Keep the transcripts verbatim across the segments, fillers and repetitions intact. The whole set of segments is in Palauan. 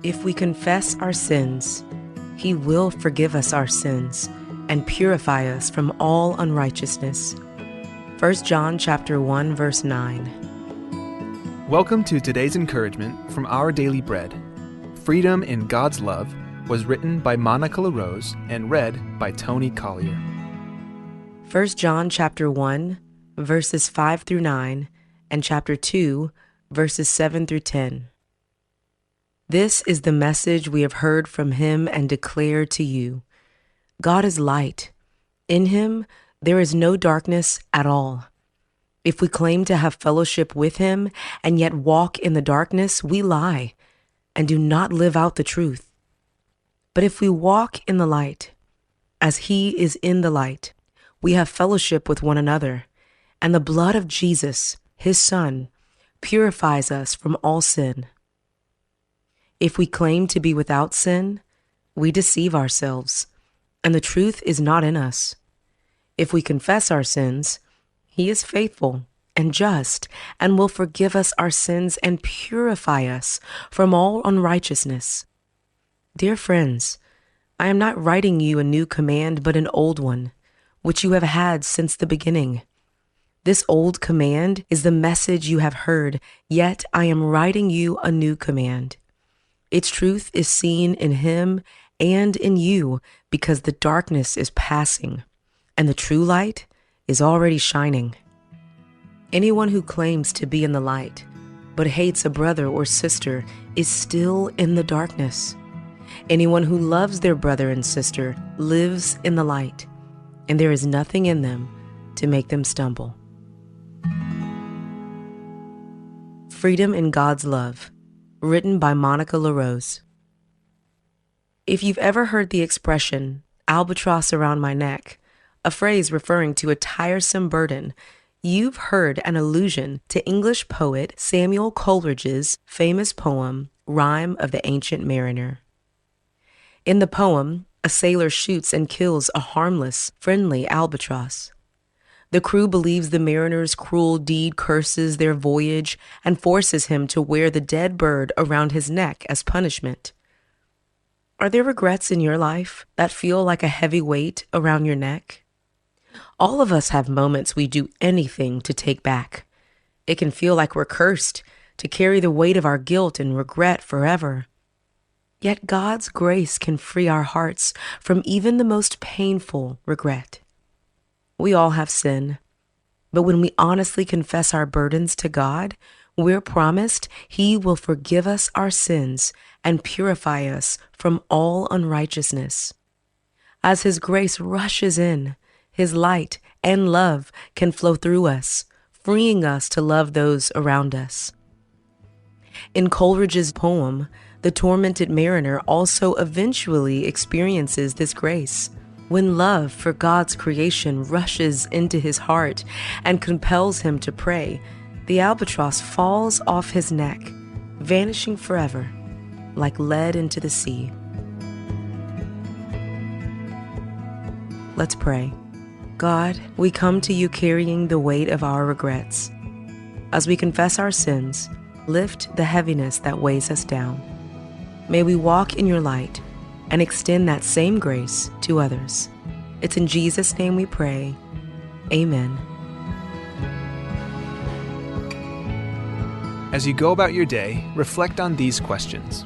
If we confess our sins, he will forgive us our sins and purify us from all unrighteousness. First John chapter one, verse nine. Welcome to today's encouragement from Our Daily Bread. Freedom in God's Love was written by Monica LaRose and read by Tony Collier. First John chapter one, verses five through nine, and chapter two, verses seven through ten. This is the message we have heard from him and declare to you. God is light. In him there is no darkness at all. If we claim to have fellowship with him and yet walk in the darkness, we lie and do not live out the truth. But if we walk in the light, as he is in the light, we have fellowship with one another, and the blood of Jesus, his Son, purifies us from all sin. If we claim to be without sin, we deceive ourselves, and the truth is not in us. If we confess our sins, he is faithful and just and will forgive us our sins and purify us from all unrighteousness. Dear friends, I am not writing you a new command, but an old one, which you have had since the beginning. This old command is the message you have heard, yet I am writing you a new command. Its truth is seen in him and in you, because the darkness is passing, and the true light is already shining. Anyone who claims to be in the light, but hates a brother or sister, is still in the darkness. Anyone who loves their brother and sister lives in the light, and there is nothing in them to make them stumble. Freedom in God's Love, written by Monica LaRose. If you've ever heard the expression, "albatross around my neck," a phrase referring to a tiresome burden, you've heard an allusion to English poet Samuel Coleridge's famous poem, Rime of the Ancient Mariner. In the poem, a sailor shoots and kills a harmless, friendly albatross. The crew believes the mariner's cruel deed curses their voyage and forces him to wear the dead bird around his neck as punishment. Are there regrets in your life that feel like a heavy weight around your neck? All of us have moments we do anything to take back. It can feel like we're cursed to carry the weight of our guilt and regret forever. Yet God's grace can free our hearts from even the most painful regret. We all have sin, but when we honestly confess our burdens to God, we're promised He will forgive us our sins and purify us from all unrighteousness. As His grace rushes in, His light and love can flow through us, freeing us to love those around us. In Coleridge's poem, the tormented mariner also eventually experiences this grace. When love for God's creation rushes into his heart and compels him to pray, the albatross falls off his neck, vanishing forever, like lead into the sea. Let's pray. God, we come to you carrying the weight of our regrets. As we confess our sins, lift the heaviness that weighs us down. May we walk in your light and extend that same grace to others. It's in Jesus' name we pray. Amen. As you go about your day, reflect on these questions.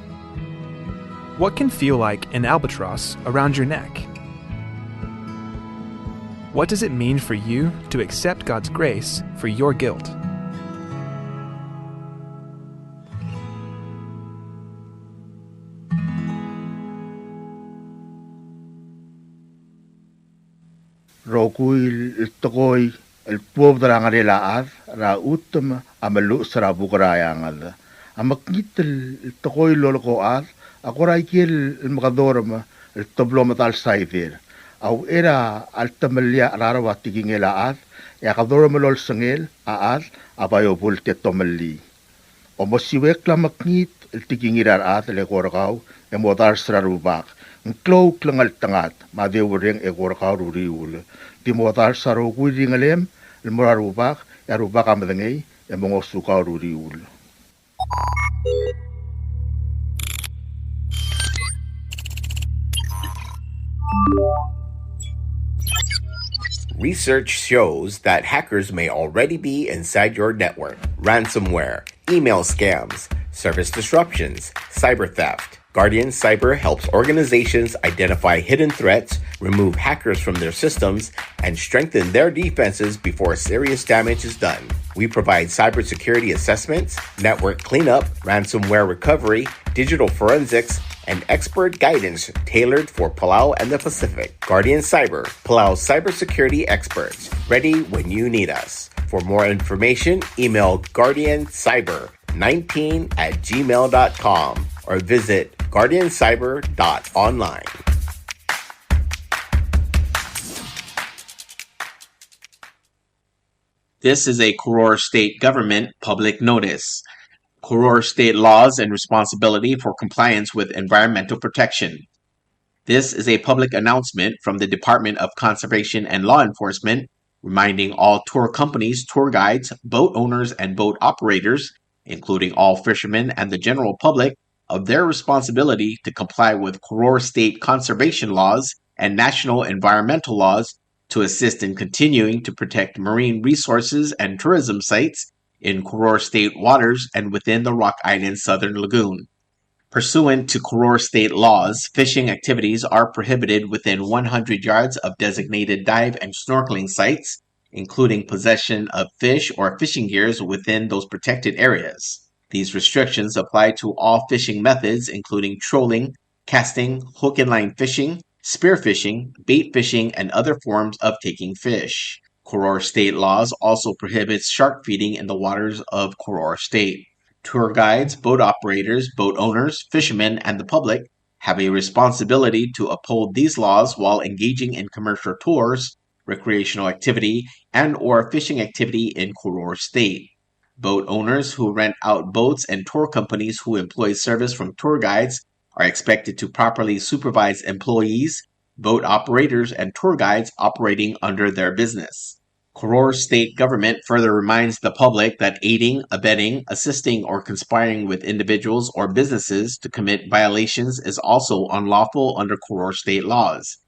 What can feel like an albatross around your neck? What does it mean for you to accept God's grace for your guilt? Rokui el tekoi el tuobed er a ngerel a chad er a chutem a meluches er a buk er a eanged. A mekngit el tekoi el lolekoi a chad a kora ikel el mekedorem el teblo medal saider. A uchei er a letemellii a cheraro a tekingel a chad, e a kedorem el olsengel a chad a bai obult e tomellii. Omosiuekl a mekngit el tekingir a rechad el eko er kau e modars er a Rubak. Ng klou a klengeltengat me a deurreng eko er kau er a uriul. Di modars a rokui el ringelem el mo er a Rubak, e a Rubak a medengei e mo ngosukau er a uriul. Research shows that hackers may already be inside your network. Ransomware, email scams, service disruptions, cyber theft. Guardian Cyber helps organizations identify hidden threats, remove hackers from their systems, and strengthen their defenses before serious damage is done. We provide cybersecurity assessments, network cleanup, ransomware recovery, digital forensics, and expert guidance tailored for Palau and the Pacific. Guardian Cyber, Palau's cybersecurity experts, ready when you need us. For more information, email guardian cyber nineteen at gmail dot com or visit guardian cyber dot online. This is a Koror State Government public notice. Koror State laws and responsibility for compliance with environmental protection. This is a public announcement from the Department of Conservation and Law Enforcement, reminding all tour companies, tour guides, boat owners, and boat operators, including all fishermen and the general public, of their responsibility to comply with Koror State conservation laws and national environmental laws to assist in continuing to protect marine resources and tourism sites in Koror State waters and within the Rock Island Southern Lagoon. Pursuant to Koror State laws, fishing activities are prohibited within one hundred yards of designated dive and snorkeling sites, including possession of fish or fishing gears within those protected areas. These restrictions apply to all fishing methods, including trolling, casting, hook and line fishing, spear fishing, bait fishing, and other forms of taking fish. Koror State laws also prohibits shark feeding in the waters of Koror State. Tour guides, boat operators, boat owners, fishermen, and the public have a responsibility to uphold these laws while engaging in commercial tours, recreational activity, and or fishing activity in Koror State. Boat owners who rent out boats and tour companies who employ service from tour guides are expected to properly supervise employees, boat operators, and tour guides operating under their business. Koror State Government further reminds the public that aiding, abetting, assisting, or conspiring with individuals or businesses to commit violations is also unlawful under Koror State laws.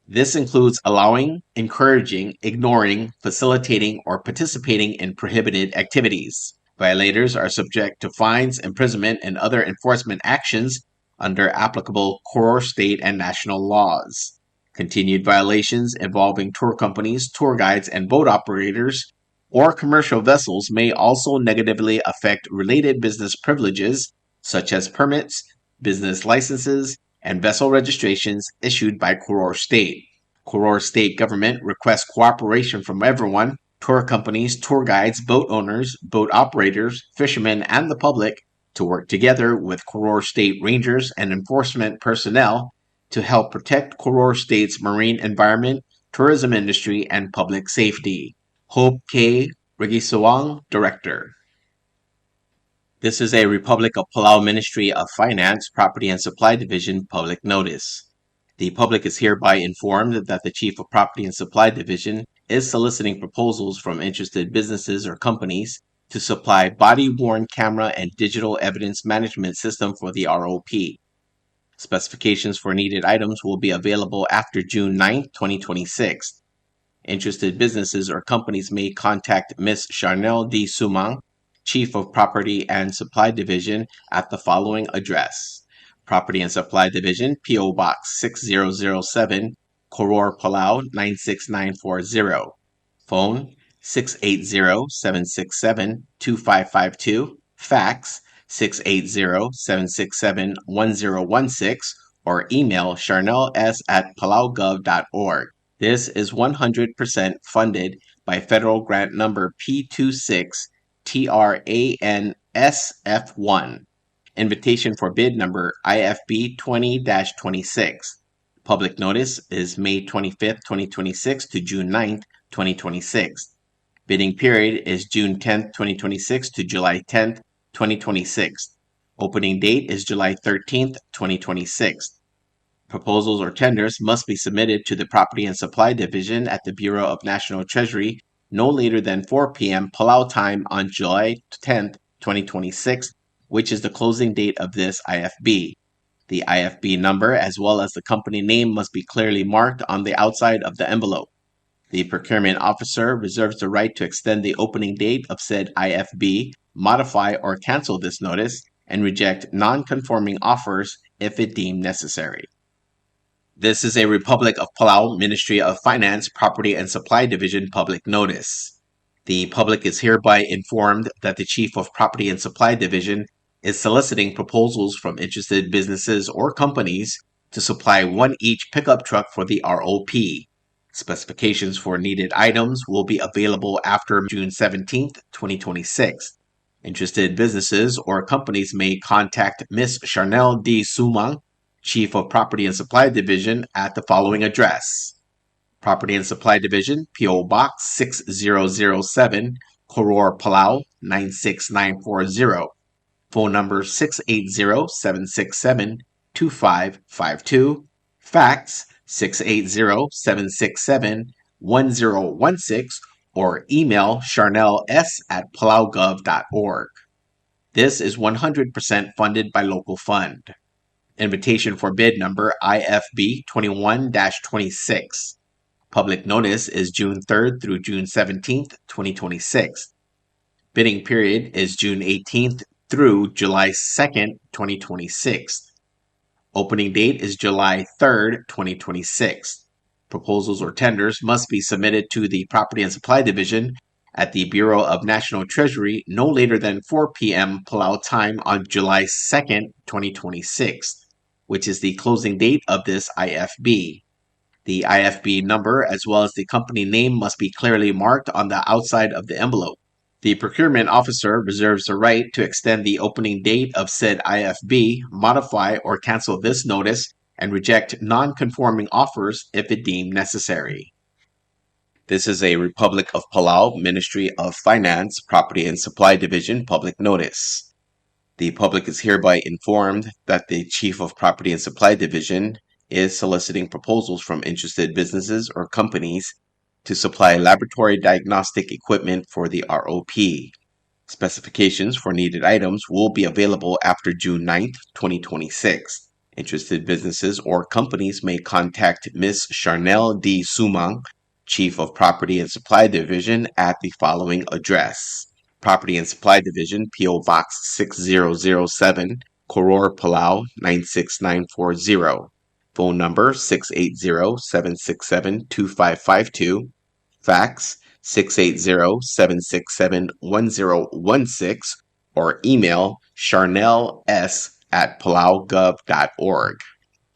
This includes allowing, encouraging, ignoring, facilitating, or participating in prohibited activities. Violators are subject to fines, imprisonment, and other enforcement actions under applicable Koror State and national laws. Continued violations involving tour companies, tour guides, and boat operators or commercial vessels may also negatively affect related business privileges, such as permits, business licenses, and vessel registrations issued by Koror State. Koror State Government requests cooperation from everyone, tour companies, tour guides, boat owners, boat operators, fishermen, and the public, to work together with Koror State Rangers and enforcement personnel to help protect Koror State's marine environment, tourism industry, and public safety. Hope K. Rigisawang, Director. This is a Republic of Palau Ministry of Finance, Property and Supply Division public notice. The public is hereby informed that the Chief of Property and Supply Division is soliciting proposals from interested businesses or companies to supply body-worn camera and digital evidence management system for the R O P. Specifications for needed items will be available after June ninth, twenty twenty-six. Interested businesses or companies may contact Miss Charnel D. Sumang, Chief of Property and Supply Division, at the following address: Property and Supply Division, P O Box six zero zero seven, Koror, Palau nine six nine four zero. Phone six eight zero, seven six seven, two five five two. Fax six eight zero, seven six seven, one zero one six, or email charnels at palaugov dot org. This is one hundred percent funded by federal grant number P two six T R A N S F one. Invitation for bid number I F B twenty dash twenty-six. Public notice is May twenty-fifth, twenty twenty-six to June ninth, twenty twenty-six. Bidding period is June tenth, twenty twenty-six to July tenth, twenty twenty-six. Opening date is July thirteenth, twenty twenty-six. Proposals or tenders must be submitted to the Property and Supply Division at the Bureau of National Treasury no later than four p.m. Palau time on July tenth, twenty twenty-six, which is the closing date of this I F B. The I F B number as well as the company name must be clearly marked on the outside of the envelope. The procurement officer reserves the right to extend the opening date of said I F B, modify or cancel this notice, and reject non-conforming offers if it deemed necessary. This is a Republic of Palau Ministry of Finance, Property and Supply Division public notice. The public is hereby informed that the Chief of Property and Supply Division is soliciting proposals from interested businesses or companies to supply one each pickup truck for the R O P. Specifications for needed items will be available after June seventeenth, twenty twenty-six. Interested businesses or companies may contact Miss Charnel D. Sumang, Chief of Property and Supply Division, at the following address: Property and Supply Division, P O Box six zero zero seven, Koror, Palau nine six nine four zero. Phone number six eight zero, seven six seven, two five five two. Fax six eight zero, seven six seven, one zero one six, or email charnels at palaugov dot org. This is one hundred percent funded by local fund. Invitation for bid number I F B twenty-one dash twenty-six. Public notice is June third through June seventeenth, twenty twenty-six. Bidding period is June eighteenth through July second, twenty twenty-six. Opening date is July third, twenty twenty-six. Proposals or tenders must be submitted to the Property and Supply Division at the Bureau of National Treasury no later than four p.m. Palau time on July second, twenty twenty-six, which is the closing date of this I F B. The I F B number as well as the company name must be clearly marked on the outside of the envelope. The procurement officer reserves the right to extend the opening date of said I F B, modify or cancel this notice, and reject non-conforming offers if it deemed necessary. This is a Republic of Palau Ministry of Finance, Property and Supply Division public notice. The public is hereby informed that the Chief of Property and Supply Division is soliciting proposals from interested businesses or companies to supply laboratory diagnostic equipment for the R O P. Specifications for needed items will be available after June ninth, twenty twenty-six. Interested businesses or companies may contact Miss Charnel D. Sumang, Chief of Property and Supply Division, at the following address: Property and Supply Division, P O Box six zero zero seven, Koror, Palau nine six nine four zero. Phone number six eight zero, seven six seven, two five five two. Fax six eight zero, seven six seven, one zero one six, or email charnels at palaugov dot org.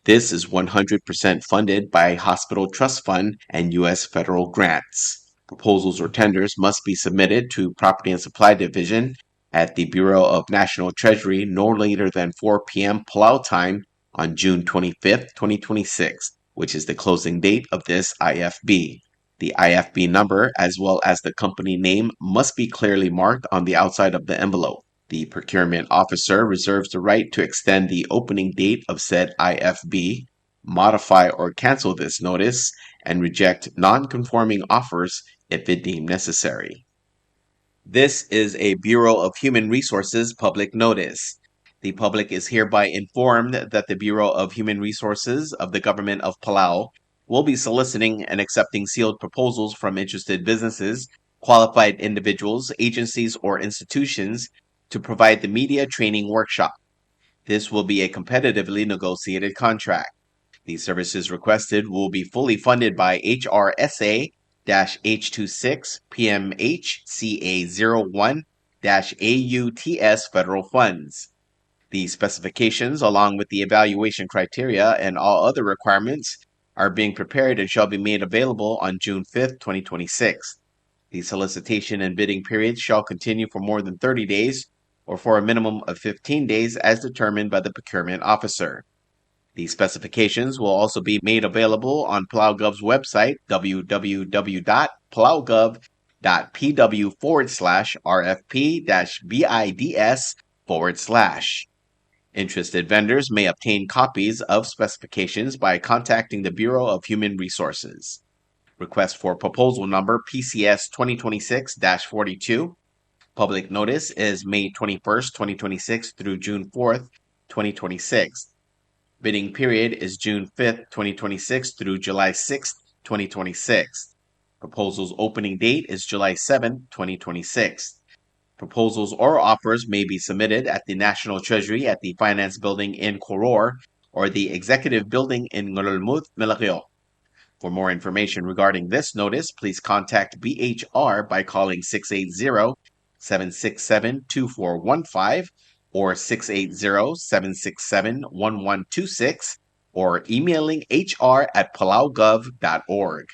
This is one hundred percent funded by Hospital Trust Fund and U S federal grants. Proposals or tenders must be submitted to Property and Supply Division at the Bureau of National Treasury no later than four p.m. Palau time on June twenty-fifth, twenty twenty-six, which is the closing date of this I F B. The I F B number, as well as the company name, must be clearly marked on the outside of the envelope. The procurement officer reserves the right to extend the opening date of said I F B, modify or cancel this notice, and reject non-conforming offers if it deemed necessary. This is a Bureau of Human Resources public notice. The public is hereby informed that the Bureau of Human Resources of the Government of Palau will be soliciting and accepting sealed proposals from interested businesses, qualified individuals, agencies, or institutions to provide the media training workshop. This will be a competitively negotiated contract. The services requested will be fully funded by H R S A dash H two six P M H C A zero one dash A U T S federal funds. The specifications, along with the evaluation criteria and all other requirements, are being prepared and shall be made available on June fifth, twenty twenty-six. The solicitation and bidding periods shall continue for more than thirty days or for a minimum of fifteen days as determined by the procurement officer. The specifications will also be made available on PalauGov's website, W W W dot palaugov dot P W forward slash R F P dash B I D S forward slash. Interested vendors may obtain copies of specifications by contacting the Bureau of Human Resources. Request for proposal number P C S twenty twenty-six dash forty-two. Public notice is May twenty-first, twenty twenty-six through June fourth, twenty twenty-six. Bidding period is June fifth, twenty twenty-six through July sixth, twenty twenty-six. Proposals opening date is July seventh, twenty twenty-six. Proposals or offers may be submitted at the National Treasury at the Finance Building in Koror or the Executive Building in Ngerulmud, Melekeok. For more information regarding this notice, please contact B H R by calling six eight zero, seven six seven, two four one five or six eight zero, seven six seven, one one two six or emailing H R at palaugov dot org.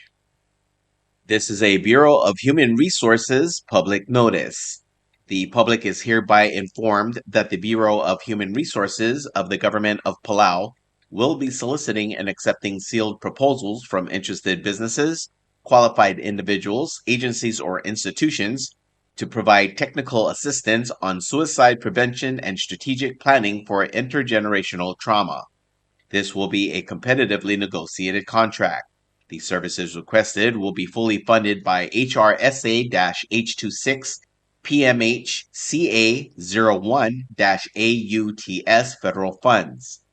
This is a Bureau of Human Resources public notice. The public is hereby informed that the Bureau of Human Resources of the Government of Palau will be soliciting and accepting sealed proposals from interested businesses, qualified individuals, agencies, or institutions to provide technical assistance on suicide prevention and strategic planning for intergenerational trauma. This will be a competitively negotiated contract. The services requested will be fully funded by H R S A dash H two six P M H C A zero one dash A U T S federal funds.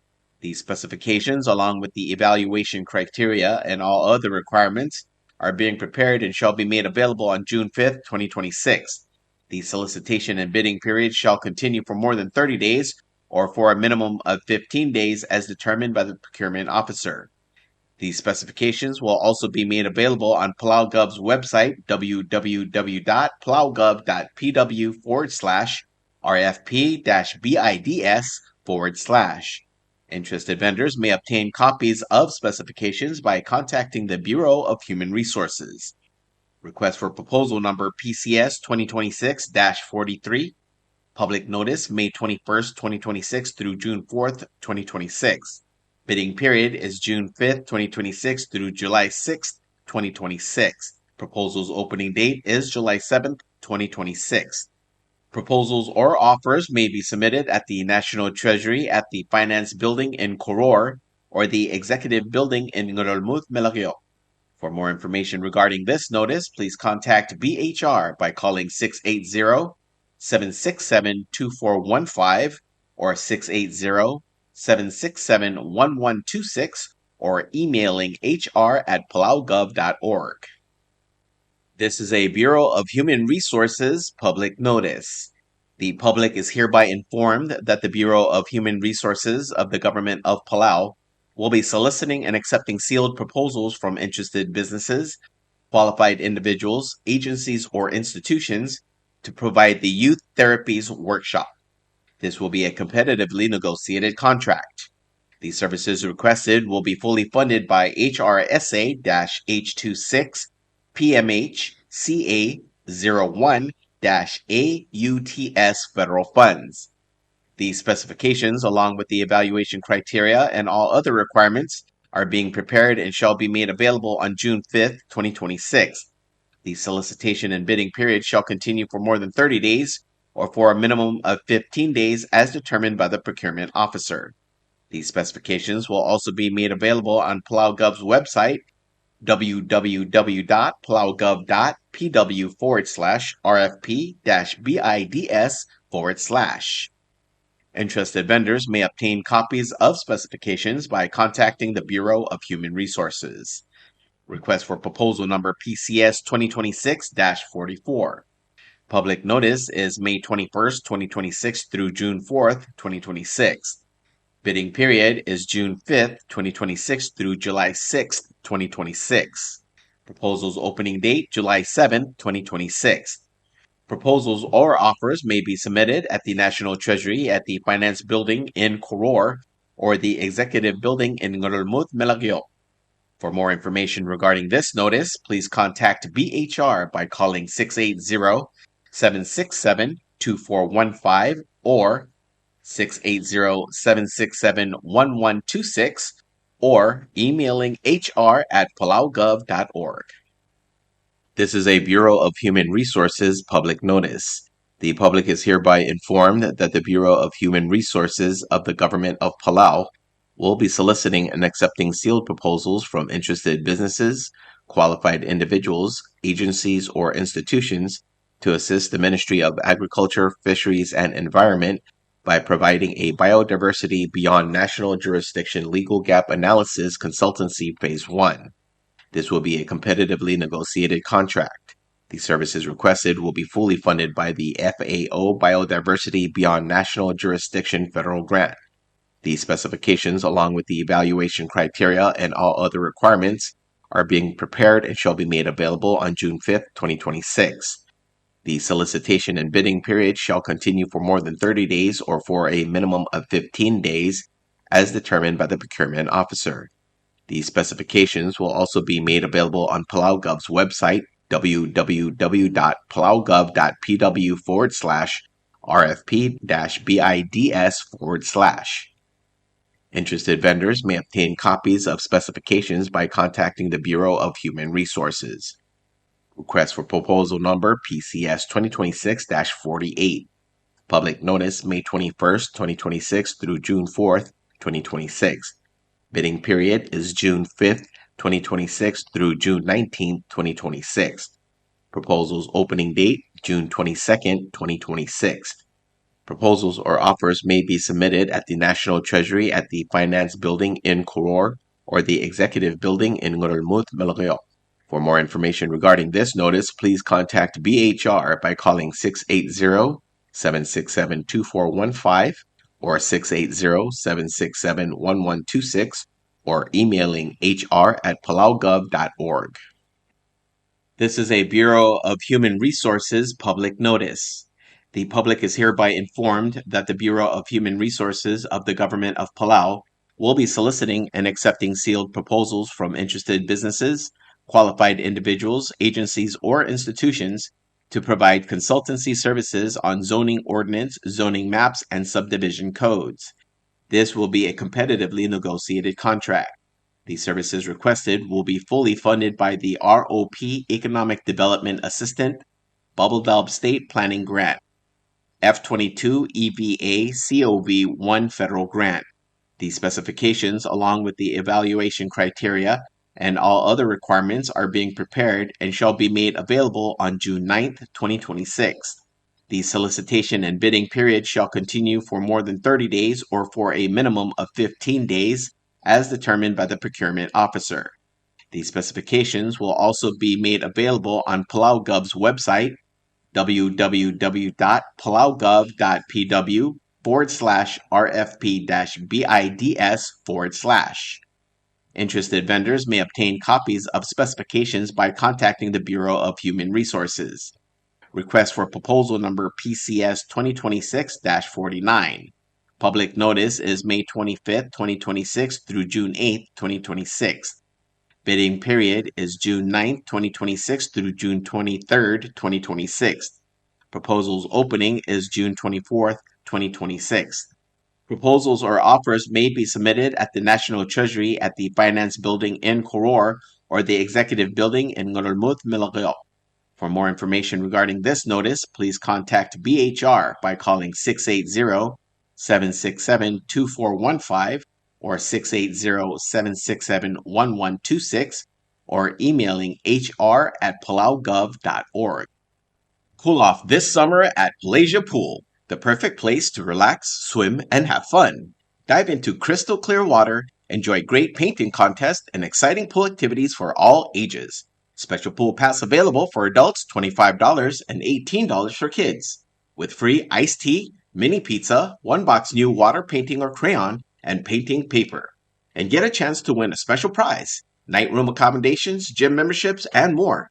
The specifications, along with the evaluation criteria and all other requirements, are being prepared and shall be made available on June fifth, twenty twenty-six. The solicitation and bidding period shall continue for more than thirty days or for a minimum of fifteen days as determined by the procurement officer. These specifications will also be made available on PalauGov's website, W W W dot palaugov dot P W forward slash R F P dash B I D S forward slash. Interested vendors may obtain copies of specifications by contacting the Bureau of Human Resources. Request for proposal number P C S twenty twenty-six dash forty-three. Public notice, May twenty-first, twenty twenty-six through June fourth, twenty twenty-six. Bidding period is June fifth, twenty twenty-six through July sixth, twenty twenty-six. Proposals opening date is July seventh, twenty twenty-six. Proposals or offers may be submitted at the National Treasury at the Finance Building in Koror or the Executive Building in Ngerulmud, Melekeok. For more information regarding this notice, please contact B H R by calling six eight zero, seven six seven, two four one five or six eight zero, seven six seven, one one two six or emailing H R at palaugov dot org. This is a Bureau of Human Resources public notice. The public is hereby informed that the Bureau of Human Resources of the Government of Palau will be soliciting and accepting sealed proposals from interested businesses, qualified individuals, agencies, or institutions to provide the Youth Therapies Workshop. This will be a competitively negotiated contract. The services requested will be fully funded by H R S A dash H two six P M H C A zero one dash A U T S federal funds. The specifications, along with the evaluation criteria and all other requirements, are being prepared and shall be made available on June fifth, twenty twenty-six. The solicitation and bidding period shall continue for more than thirty days or for a minimum of fifteen days as determined by the procurement officer. These specifications will also be made available on PalauGov's website, W W W dot palaugov dot P W forward slash R F P dash B I D S forward slash. Interested vendors may obtain copies of specifications by contacting the Bureau of Human Resources. Request for proposal number P C S twenty twenty-six dash forty-four. Public notice is May twenty-first, twenty twenty-six through June fourth, twenty twenty-six. Bidding period is June fifth, twenty twenty-six through July sixth, twenty twenty-six. Proposals opening date, July seventh, twenty twenty-six. Proposals or offers may be submitted at the National Treasury at the Finance Building in Koror or the Executive Building in Ngerulmud, Melekeok. For more information regarding this notice, please contact B H R by calling six eight zero, seven six seven, two four one five or six eight zero, seven six seven, one one two six or emailing H R at palaugov dot org. This is a Bureau of Human Resources public notice. The public is hereby informed that the Bureau of Human Resources of the Government of Palau will be soliciting and accepting sealed proposals from interested businesses, qualified individuals, agencies, or institutions to assist the Ministry of Agriculture, Fisheries, and Environment by providing a biodiversity beyond national jurisdiction legal gap analysis consultancy phase one. This will be a competitively negotiated contract. The services requested will be fully funded by the F A O Biodiversity Beyond National Jurisdiction federal grant. The specifications, along with the evaluation criteria and all other requirements, are being prepared and shall be made available on June fifth, twenty twenty-six. The solicitation and bidding period shall continue for more than thirty days or for a minimum of fifteen days, as determined by the procurement officer. The specifications will also be made available on PalauGov's website, w w w dot palaugov dot p w forward slash r f p dash b i d s forward slash. Interested vendors may obtain copies of specifications by contacting the Bureau of Human Resources. Request for proposal number P C S twenty twenty-six dash forty-eight. Public notice May twenty-first, twenty twenty-six through June fourth, twenty twenty-six. Bidding period is June fifth, twenty twenty-six through June nineteenth, twenty twenty-six. Proposals opening date June twenty-second, twenty twenty-six. Proposals or offers may be submitted at the National Treasury at the Finance Building in Koror or the Executive Building in Ngerulmud, Melekeok. For more information regarding this notice, please contact B H R by calling six eight zero, seven six seven, two four one five or six eight zero, seven six seven, one one two six or emailing H R at palaugov dot org. This is a Bureau of Human Resources public notice. The public is hereby informed that the Bureau of Human Resources of the Government of Palau will be soliciting and accepting sealed proposals from interested businesses, qualified individuals, agencies, or institutions to provide consultancy services on zoning ordinance, zoning maps, and subdivision codes. This will be a competitively negotiated contract. The services requested will be fully funded by the R O P Economic Development Assistant, Babeldaob State Planning Grant, F twenty-two E V A C O V one federal grant. The specifications, along with the evaluation criteria and all other requirements, are being prepared and shall be made available on June ninth, twenty twenty-six. The solicitation and bidding period shall continue for more than thirty days or for a minimum of fifteen days, as determined by the procurement officer. The specifications will also be made available on PalauGov's website, w w w dot palaugov dot p w forward slash r f p dash b i d s forward slash. Interested vendors may obtain copies of specifications by contacting the Bureau of Human Resources. Request for proposal number P C S twenty twenty-six dash forty-nine. Public notice is May twenty-fifth, twenty twenty-six through June eighth, twenty twenty-six. Bidding period is June ninth, twenty twenty-six through June twenty-third, twenty twenty-six. Proposals opening is June twenty-fourth, twenty twenty-six. Proposals or offers may be submitted at the National Treasury at the Finance Building in Koror or the Executive Building in Ngerulmud, Melekeok. For more information regarding this notice, please contact B H R by calling six eight zero, seven six seven, two four one five or six eight zero, seven six seven, one one two six or emailing H R at palaugov dot org. Cool off this summer at Palasia Pool, the perfect place to relax, swim, and have fun. Dive into crystal clear water, enjoy great painting contests, and exciting pool activities for all ages. Special pool pass available for adults, twenty-five dollars, and eighteen dollars for kids, with free iced tea, mini pizza, one box new water painting or crayon, and painting paper. And get a chance to win a special prize, night room accommodations, gym memberships, and more.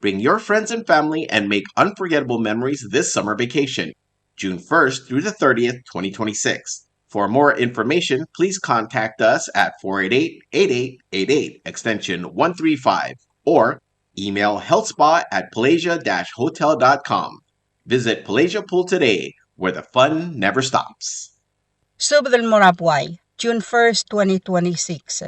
Bring your friends and family and make unforgettable memories this summer vacation, June first through the thirtieth, twenty twenty-six. For more information, please contact us at four eight eight, eight eight eight eight, extension one three five, or email healthspa at palasia dash hotel dot com. Visit Palasia Pool today, where the fun never stops. Subed el mo er a buai, June first, twenty twenty-six.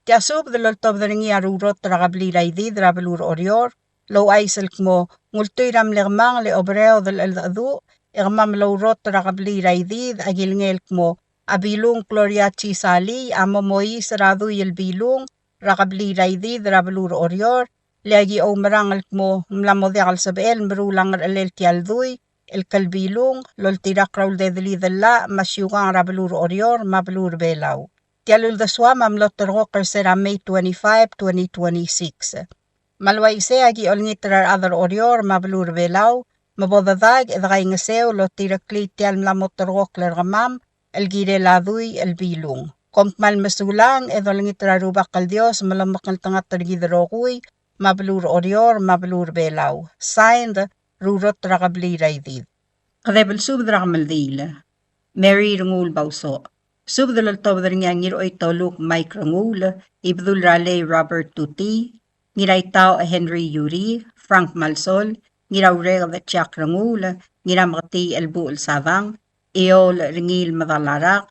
Tia subed el oltobed er ngii a rurot er a kebliil er a Idid er a beluu er Oreor, el ouchais el kmo ng ultuil er a mle kemanget e oberaod el cheldecheduch, e kemam el ourot er a kebliil er a Idid a kilengei el kmo a Bilung Gloria G. Salii a mo mois er a dui el Bilung er a kebliil er a Idid er a beluu er Oreor, le aki oumerang el kmo ng mla mo diak el sebechel el meruul a ngerchelel tia el dui, el Kelbilung, el oltirakl er a uldedelid el llach me a siukang er a beluu er Oreor me a beluu er Belau. Tia el uldesuam a mlo terrekokl er se er a May twenty-five, twenty twenty-six. Me a le uaisei e aki olengit er a rechad er Oreor me a beluu er Belau me bo dedak e dekaingeseu el otireklii tia el mla mo terrekokl er kemam el kirel a dui el Bilung. Kom kmal mesulang e dolengit er a Rubak el Dios me lomekngeltengat er kid el rokui me a beluu er Oreor me a beluu er Belau. Signed, Rurot er a Kebliil er a Idid. Kedeb el subed er a kemeldiil. Mary Renguul Bausoch. Subed el oltobed er ngii a Ngiroitoluk Mike Renguul, Ibedul er a Lei Robert Tuti, Ngiraitau Henry Yuri, Frank Malsol, Ngiraureked Jack Renguul, Ngirameketii Elbuchel Sadang, Eol Rengiil Medalarak,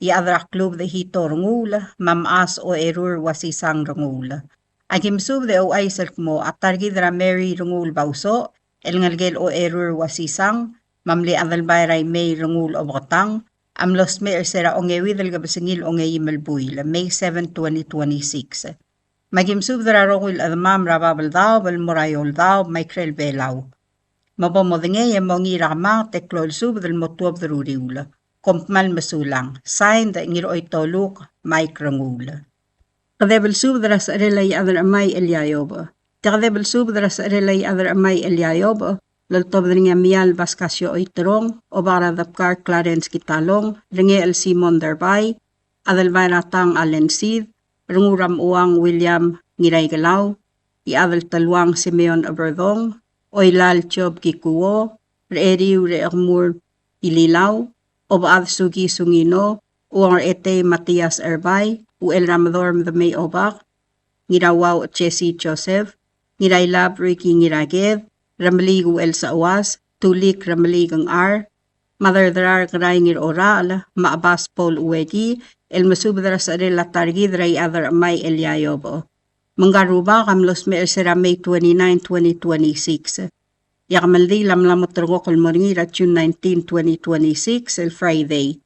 Iechad er a Klubed Hito Renguul, me a Mechas Ocherur Uasisang Renguul. Aki mesubed e ouchais el kmo a ta er kid er a Mary Renguul Bausoch, el ngelekel Ocherur Uasisang, me a mle Adelbai er a Imei Renguul Obeketang, a mlo smecher er se er a ongeuid el kebesengil ongeim el buil, May seven, twenty twenty-six. Me aki mesubed er a rokui el chedemam er a bab el daob el mo er a eou el daob me a ikrel Belau. Me bo modengei e mongiil er a kemanget e klou el subed el mo tuobed er a uriul. Kom kmal mesulang. Signed, Ngiroitoluk Mike Renguul. Kedeb el subed er a secherel a Iechad er a Chemai Elia Iobech. Tia kedeb el subed er a secherel a Iechad er a Chemai Elia Iobech el oltobed er ngii a Mial Vascasio Oiterong, Obak er a Debkar Clarence Kitalong, Rengechel Simon Derbai, Adelbai er a Tang Allen Sid, Renguul er a Mechuang William Ngiraikelau, Iechad el Teluang Simeon Eberdong, Oilal Job Kikuo, Recheriu Rechekemur Ililau, Obechad Suki Sungino, Uongeretei Matias Erbai, Uchel er a Medorm Demei Obak, Ngirauau Jesse Joseph, Ngirailab Ricky Ngiraked, Remeliik Uchel Seuas, Tulik Remeliik Ngar, Maderderar Kerai Ngirorachel, me a Chebas Paul Ueki, el mesubed er a secherel a ta er kid er a Iechad er a Chemai Elia Iobech. Me ngka el rubak a mlo smecher er se er a May twenty-nine, twenty twenty-six. E a kemeldiil a mla mo terrekokl el mo er ngii er a June nineteen, twenty twenty-six, el Friday.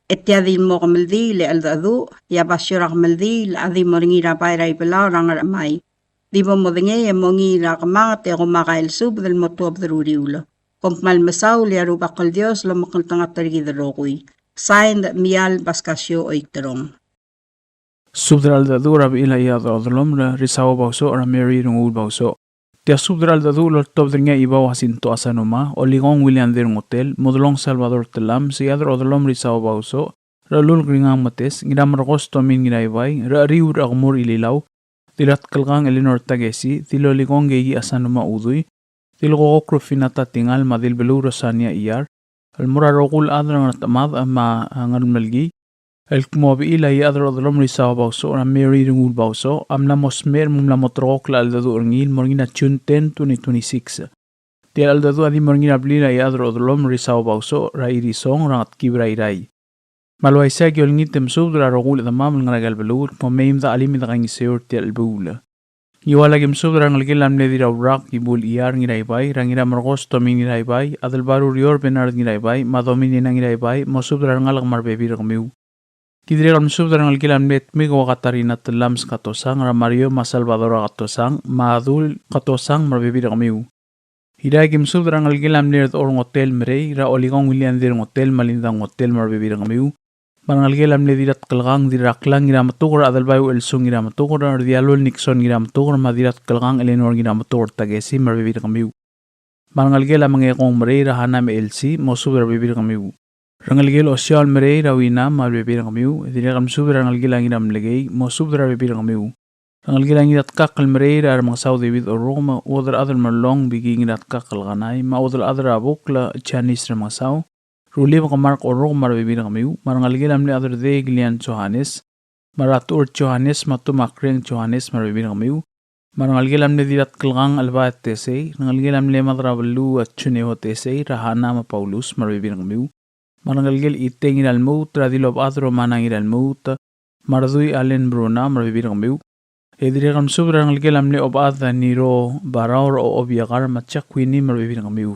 E tia di mo kemeldiil e cheldecheduch, e a basio er a kemeldiil a di mo er ngii er a bai er a Ibelau er a Ngerchemai. Di bo modengei e mongiil er a kemanget e komakai el subed el mo tuobed er a uriul. Kom kmal mesaul e a Rubak el Dios lomekngeltengat er kid el rokui. Signed, Mial Vascasio Oiterong. Subed er a cheldecheduch er a bechil a Iechad er a Odelomel Risao Bausoch er a Mary Renguul Bausoch. Tia subed er a cheldecheduch el oltobed er ngii a Ibau Jacinto Asanuma, Olikong William Dirngotel, Modelong Salvador Telam, Iechad er a Odelomel Risao Bausoch, Rechelulk Ringang Metes, Ngiramerkos Tomin Ngiraibai, Recheriu Rechekemur Ililau, Dilatkelkang Eleanor Takesi, Dilolikong Keiki Asanuma Udui, Dilkokok Rufina Tatingal, me a Dilbeluu Rosania Iyar, el mo er a rokui el chad er a Ngertemad me a Ngermelkii, el kmo a bechil a Iechad er a Odelomel Risao Bausoch er a Mary Renguul Bausoch a mla mo smecher me ng mla mo terrekokl a cheldecheduch er ngii el mo er ngii er a June ten, twenty twenty-six. Tia el cheldecheduch a di mo er ngii er a blil a Iechad er a Odelomel Risao Bausoch er a Irisong er a Ngetkib er a Irrai. Me a le uaisei e aki olengit e mesubed er a rokui el chedemam el ngar er aika el beluu el kmo mei me de chelim e de kaingeseu er tia el chelebuul. Ngiual aki mesubed er a rengelekel a mle Dirraurak Ibul Iyar Ngiraibai, er a Ngiramerkos Tomin Ngiraibai, Adelbai er a Urior Bernard Ngiraibai, me a Dominina Ngiraibai, mosubed er a rengalek me a rebebil er kemiu. Ki dirrek el mesubed er a rengelekel a mle Tmik Ua Katarina Telams Katosang, er a Mario me a Salvador Katosang, me a Dul Katosang me a rebebil er kemiu. Irrai aki mesubed er a rengelekel a mle Rdechor Ngotel Merei, er a Olikong William Dirngotel me a Linda Ngotel me a rebebil er kemiu. Me a rengelekel a mle Diratkelkang Dirraklang Ngirametuker, er a Adelbai Uchelsung Ngirametuker, er a Dialul Nixon Ngirametuker, me a Diratkelkang Eleanor Ngirametuker Takesi me a rebebil er kemiu. Me a rengelekel a Mengekong Merei, er a Hana me a Elsie, mosubed er a rebebil er kemiu. Rengelekel Osiaol Merei, er a Wina me a rebebil er kemiu. Dirrek el mesubed er a rengelekel a Ngiramlekei, mosubed er a rebebil er kemiu. Rengelekel a Ngiratkakl Merei, er a Remengesau David Orrukem, Uodelchad er a Merlong Biki Ngiratkakl Kanai, me a Uodelchad er a Bukl Janis Remengesau, Rulibek Mark Orrukem me a rebebil er kemiu. Me a rengelekel a mle Chederdei Kilian Johannes, me a Ratuchur Johannes, me a Tumakreng Johannes me a rebebil er kemiu. Me a rengelekel a mle Diratkelkang Elbaet Tesei, rengelekel a mle Mad er a Beluu Juneo Tesei, er a Hana me a Paulus me a rebebil er kemiu. Me a rengelekel Itei Ngiralmuut, er a Dilobechad Romana Ngiralmuut, me a Redui Allen Bruna me a rebebil er kemiu. E dirrek el mesubed er a rengelekel a mle Obechad Niro Barau, er a Obiakar me a Jack Winnie me a rebebil er kemiu.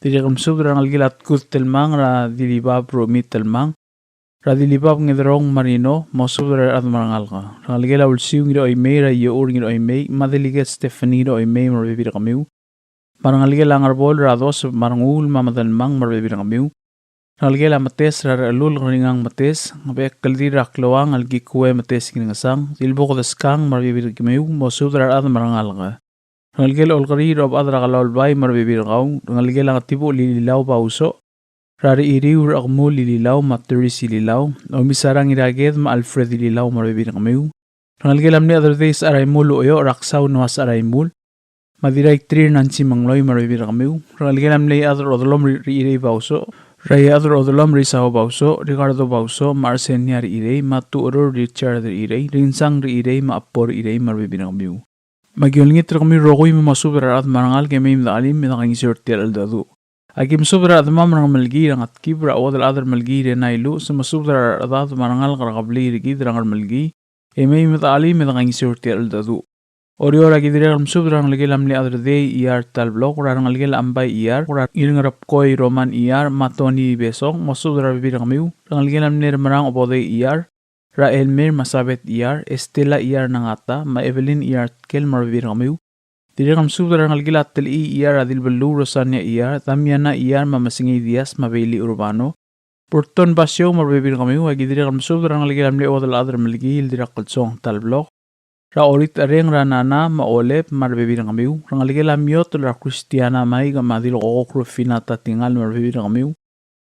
Dirrek el mesubed er a rengelekel a Tkud Telmang, er a Dilibab Romi Telmang, er a Dilibab Ngederong Marino, mosubed er a rechad me a rengalek. Rengelekel a Ulsiu Ngiroimei, er a Iour Ngiroimei, me a Delegate Stephanie Ngiroimei me a rebebil er kemiu. me a rengelekel a Ngerbol er a Doseb me a Renguul me a Medelmang me a rebebil er kemiu. Rengelekel a Metes er a Rechelulk Ringang Metes, Ngebechekldil er a Kloang el Kikue Metes Ngiringesang, Dilbuk Deskang me a rebebil er kemiu, mosubed er a rechad me a rengalek. Rengelekel Olkeriil er a Obechad er a Kalaulbai me a rebebil er kau, rengelekel a Ngetibuch Lililau Bausoch, er a Rechiriu er a Chekemul Lililau me a Teris Lililau, Omisarang Iraked me a Alfred Lililau me a rebebil er kemiu. Rengelekel a mle Chederdei Secharaimul Ucheoch, er a Ksau Noah Secharaimul, me a Dirraitrir Nancy Mengloi me a rebebil er kemiu. Rengelekel a mle Iechad er a Odelom Rechirei Bausoch, er a Iechad er a Odelom Risao Bausoch, Ricardo Bausoch, me a Arsenia Rechirei, me a Tucheror Richard Rechirei, Ringsang Rechirei, me a Apor Rechirei me a rebebil er kemiu. Me aki olengit er kemiu el rokui me mosubed er a rechad me a rengalek e mei me dechelim me dekaingeseu er tia el cheldecheduch. Aki mesubed er a rechedemam er a Ngemelkii, er a Ngetkib, er a Uodelchad er a Melkii er a Nailuches, mosubed er a rechedad me a rengalek er a kebliil er kid er a Ngermelkii, e mei me dechelim me dekaingeseu er tia el cheldecheduch. Oreor, aki dirrek el mesubed er a rengelekel a mle Chederdei Iyar Talblok, er a rengelekel a Ambai Iyar, er a Ngirngerepkoi Roman Iyar, me a Tony Besong, mosubed er a rebebil er kemiu, rengelekel a mle Remerang Obodei Iyar, er a Elmer me a Sabeth Iyar, Estela Iyar Nangata, me a Evelyn Iyar Tkel me a rebebil er kemiu. Dirrek el mesubed er a rengelekel a Telechii Iyar, er a Dilbeluu Rosania Iyar, Damiana Iyar me a Mesengei Diaz me a Bailey Urbano. Burton Basio me a rebebil er kemiu, aki dirrek el mesubed er a rengelekel a mle Uodelchad er a Melkii el Dirraklsong Talblok, er a Orit Areng, er a Nana me a Olep me a rebebil er kemiu, rengelekel a Miot, er a Christiana Maik me a Dilkokok Rufina Tatingal me a rebebil er kemiu,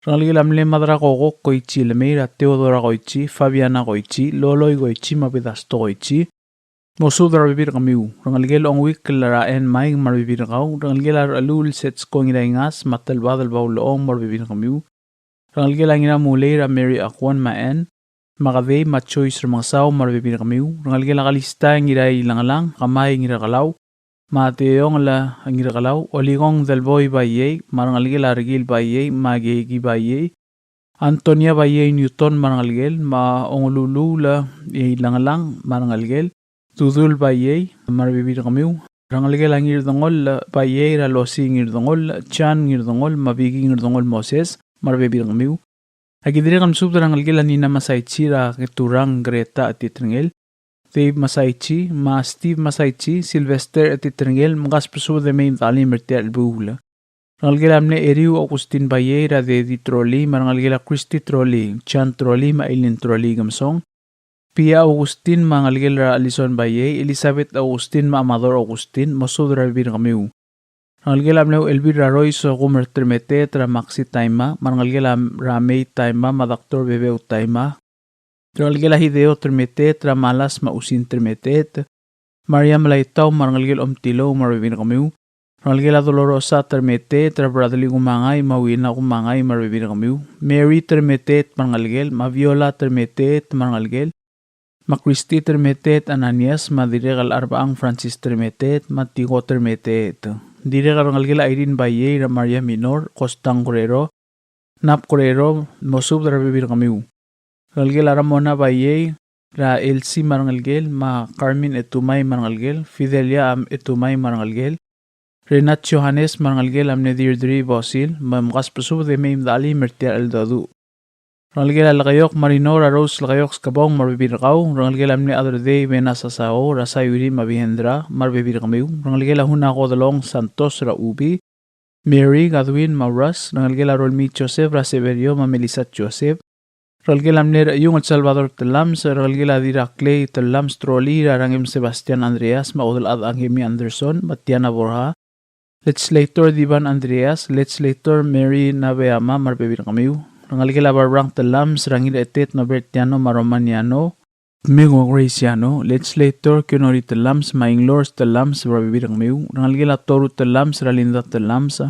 rengelekel a mle Madra Kokok Koichi Lemei, er a Theodora Koichi, Fabiana Koichi, Loloi Koichi me a Bedasto Koichi, mosubed er a rebebil er kemiu, rengelekel a Ongwik el er a Ann Maik me a rebebil er kau, rengelekel a Rechelul Setsko Ngiraingas me a Telbadel Baulechong me a rebebil er kemiu, rengelekel a Ngiramulei er a Mary Akwon me a Ann, me a Kedei me a Joyce Remengesau me a rebebil er kemiu, rengelekel a Kalista Ngirailengelang, Kamai Ngirakelau, me a Teong el Ngirakelau, Olikong Delboi Baiei, me a rengelekel a Rekil Baiei, me a Keiki Baiei, Antonia Baiei Newton me a rengelekel, me a Ongeluluul Ilengelang me a rengelekel, Dudul Baiei me a rebebil er kemiu, rengelekel a Ngirdengoll Baiei, er a Losi Ngirdengoll, Jan Ngirdengoll, me a Biki Ngirdengoll Moses me a rebebil er kemiu. Aki dirrek el mesubed er a rengelekel a Nina Masaichi, er a Keturang Greta Etiterngel, Dave Masaichi, me a Steve Masaichi, Sylvester Etiterngel, mkasbesubed e mei me dechelim er tia el chelebuul. Rengelekel a mle Eriu Augustin Baiei, er a Dedi Troli, me a rengelekel a Christy Troli, John Troli, me a Eileen Troli Kemesong, Pia Augustin, me a rengelekel er a Alison Baiei, Elizabeth Augustin, me a Amador Augustin, mosubed er a rebebil er kemiu. Rengelekel a mle Uchelbil er a Rois Kumer Termeteet, er a Maxi Taima, me a rengelekel a Ramei Taima, me a Doctor Bebeu Taima. Rengelekel a Hideo Termeteet, er a Malas me a Usin Termeteet, Maria Melaitau me a rengelekel Omtilou me a rebebil er kemiu. Rengelekel a Dolorosa Termeteet, er a Bradley Kumangai me a Wina Kumangai me a rebebil er kemiu. Mary Termeteet me a rengelekel, me a Viola Termeteet me a rengelekel, me a Christy Termeteet Ananias, me a dirrek el Arbang Francis Termeteet, me a Tiko Termeteet. Dirrek el rengelekel a Irene Baiei, er a Maria Minor, Kostang Guerrero, Nap Guerrero, mosubed er a rebebil er kemiu. Rengelekel a Ramona Baiei, er a Elsie me a rengelekel, me a Carmen Etumai me a rengelekel, Fidelia Am Etumai me a rengelekel, Renat Johannes me a rengelekel a mle Deirdre Bosil, me mkasbesubed e mei me dechelim er tia el cheldecheduch. Rengelekel a Lekeiok Marino, er a Rose Lekeiok Skebong me a rebebil er kau, rengelekel a mle Chederdei Bena Sasao, er a Sayuri me a Bihendra me a rebebil er kemiu, rengelekel a Hunako Delong Santos, er a Ubi, Mary, Godwin, me a Russ, rengelekel a Rolmii Joseph, er a Severio me a Melissa Joseph, rengelekel a mle Rechiungl Salvador Telams, rengelekel a Dirraklei Telams Troli, er a Rangem Sebastian Andreas, me a Udelchad Angemi Anderson, me a Tiana Borja, Legislator Divan Andreas, Legislator Mary Nabeama me a rebebil er kemiu, rengelekel a Barbrang Telams, er a Ngiraetet Nobertiano me a Romaniano, Domingo Graciano, Legislator Kionori Telams, me a Inglors Telams, er a rebebil er kemiu, rengelekel a Toru Telams, er a Linda Telams,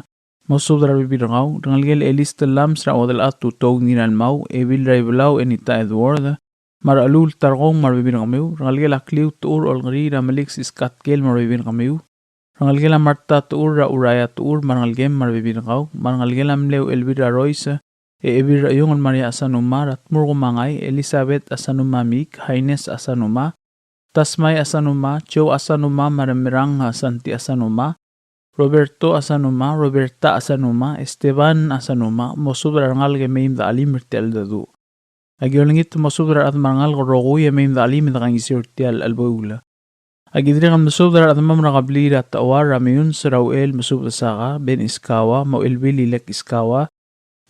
mosubed er a rebebil er kau, rengelekel a Elis Telams, er a Uodelchad Tutou Ngiralmau, Ebil er a Ibelau Enita Edward, me a Rechelul Tarkong me a rebebil er kemiu, rengelekel a Kliu Techur Olkeriil, er a Melik Siskatkel me a rebebil er kemiu, rengelekel a Marta Techur, er a Uraia Techur me a rengelekem me a rebebil er kau, me a rengelekel a mle Uchelbil er a Rois, e Ebil er a Iungel Maria Asanuma, er a Tmur Kumangai, Elizabeth Asanuma Mik, Haines Asanuma, Tasmai Asanuma, Joe Asanuma, me a Remerang Santi Asanuma, Roberto Asanuma, Roberta Asanuma, Esteban Asanuma, mosubed er a rengalek e mei me dechelim er tia el cheldecheduch. Aki olengit mosubed er a rechad me a rengalek el rokui e mei me dechelim e dekaingeseu er tia el chelebuul. Aki dirrek el mesubed er a rechedemam er a kebliil er a Techuar, er a Meiuns, er a Uchel, mesubed er a Saka, Ben Iskawa, me a Uchelbil Ilek Iskawa,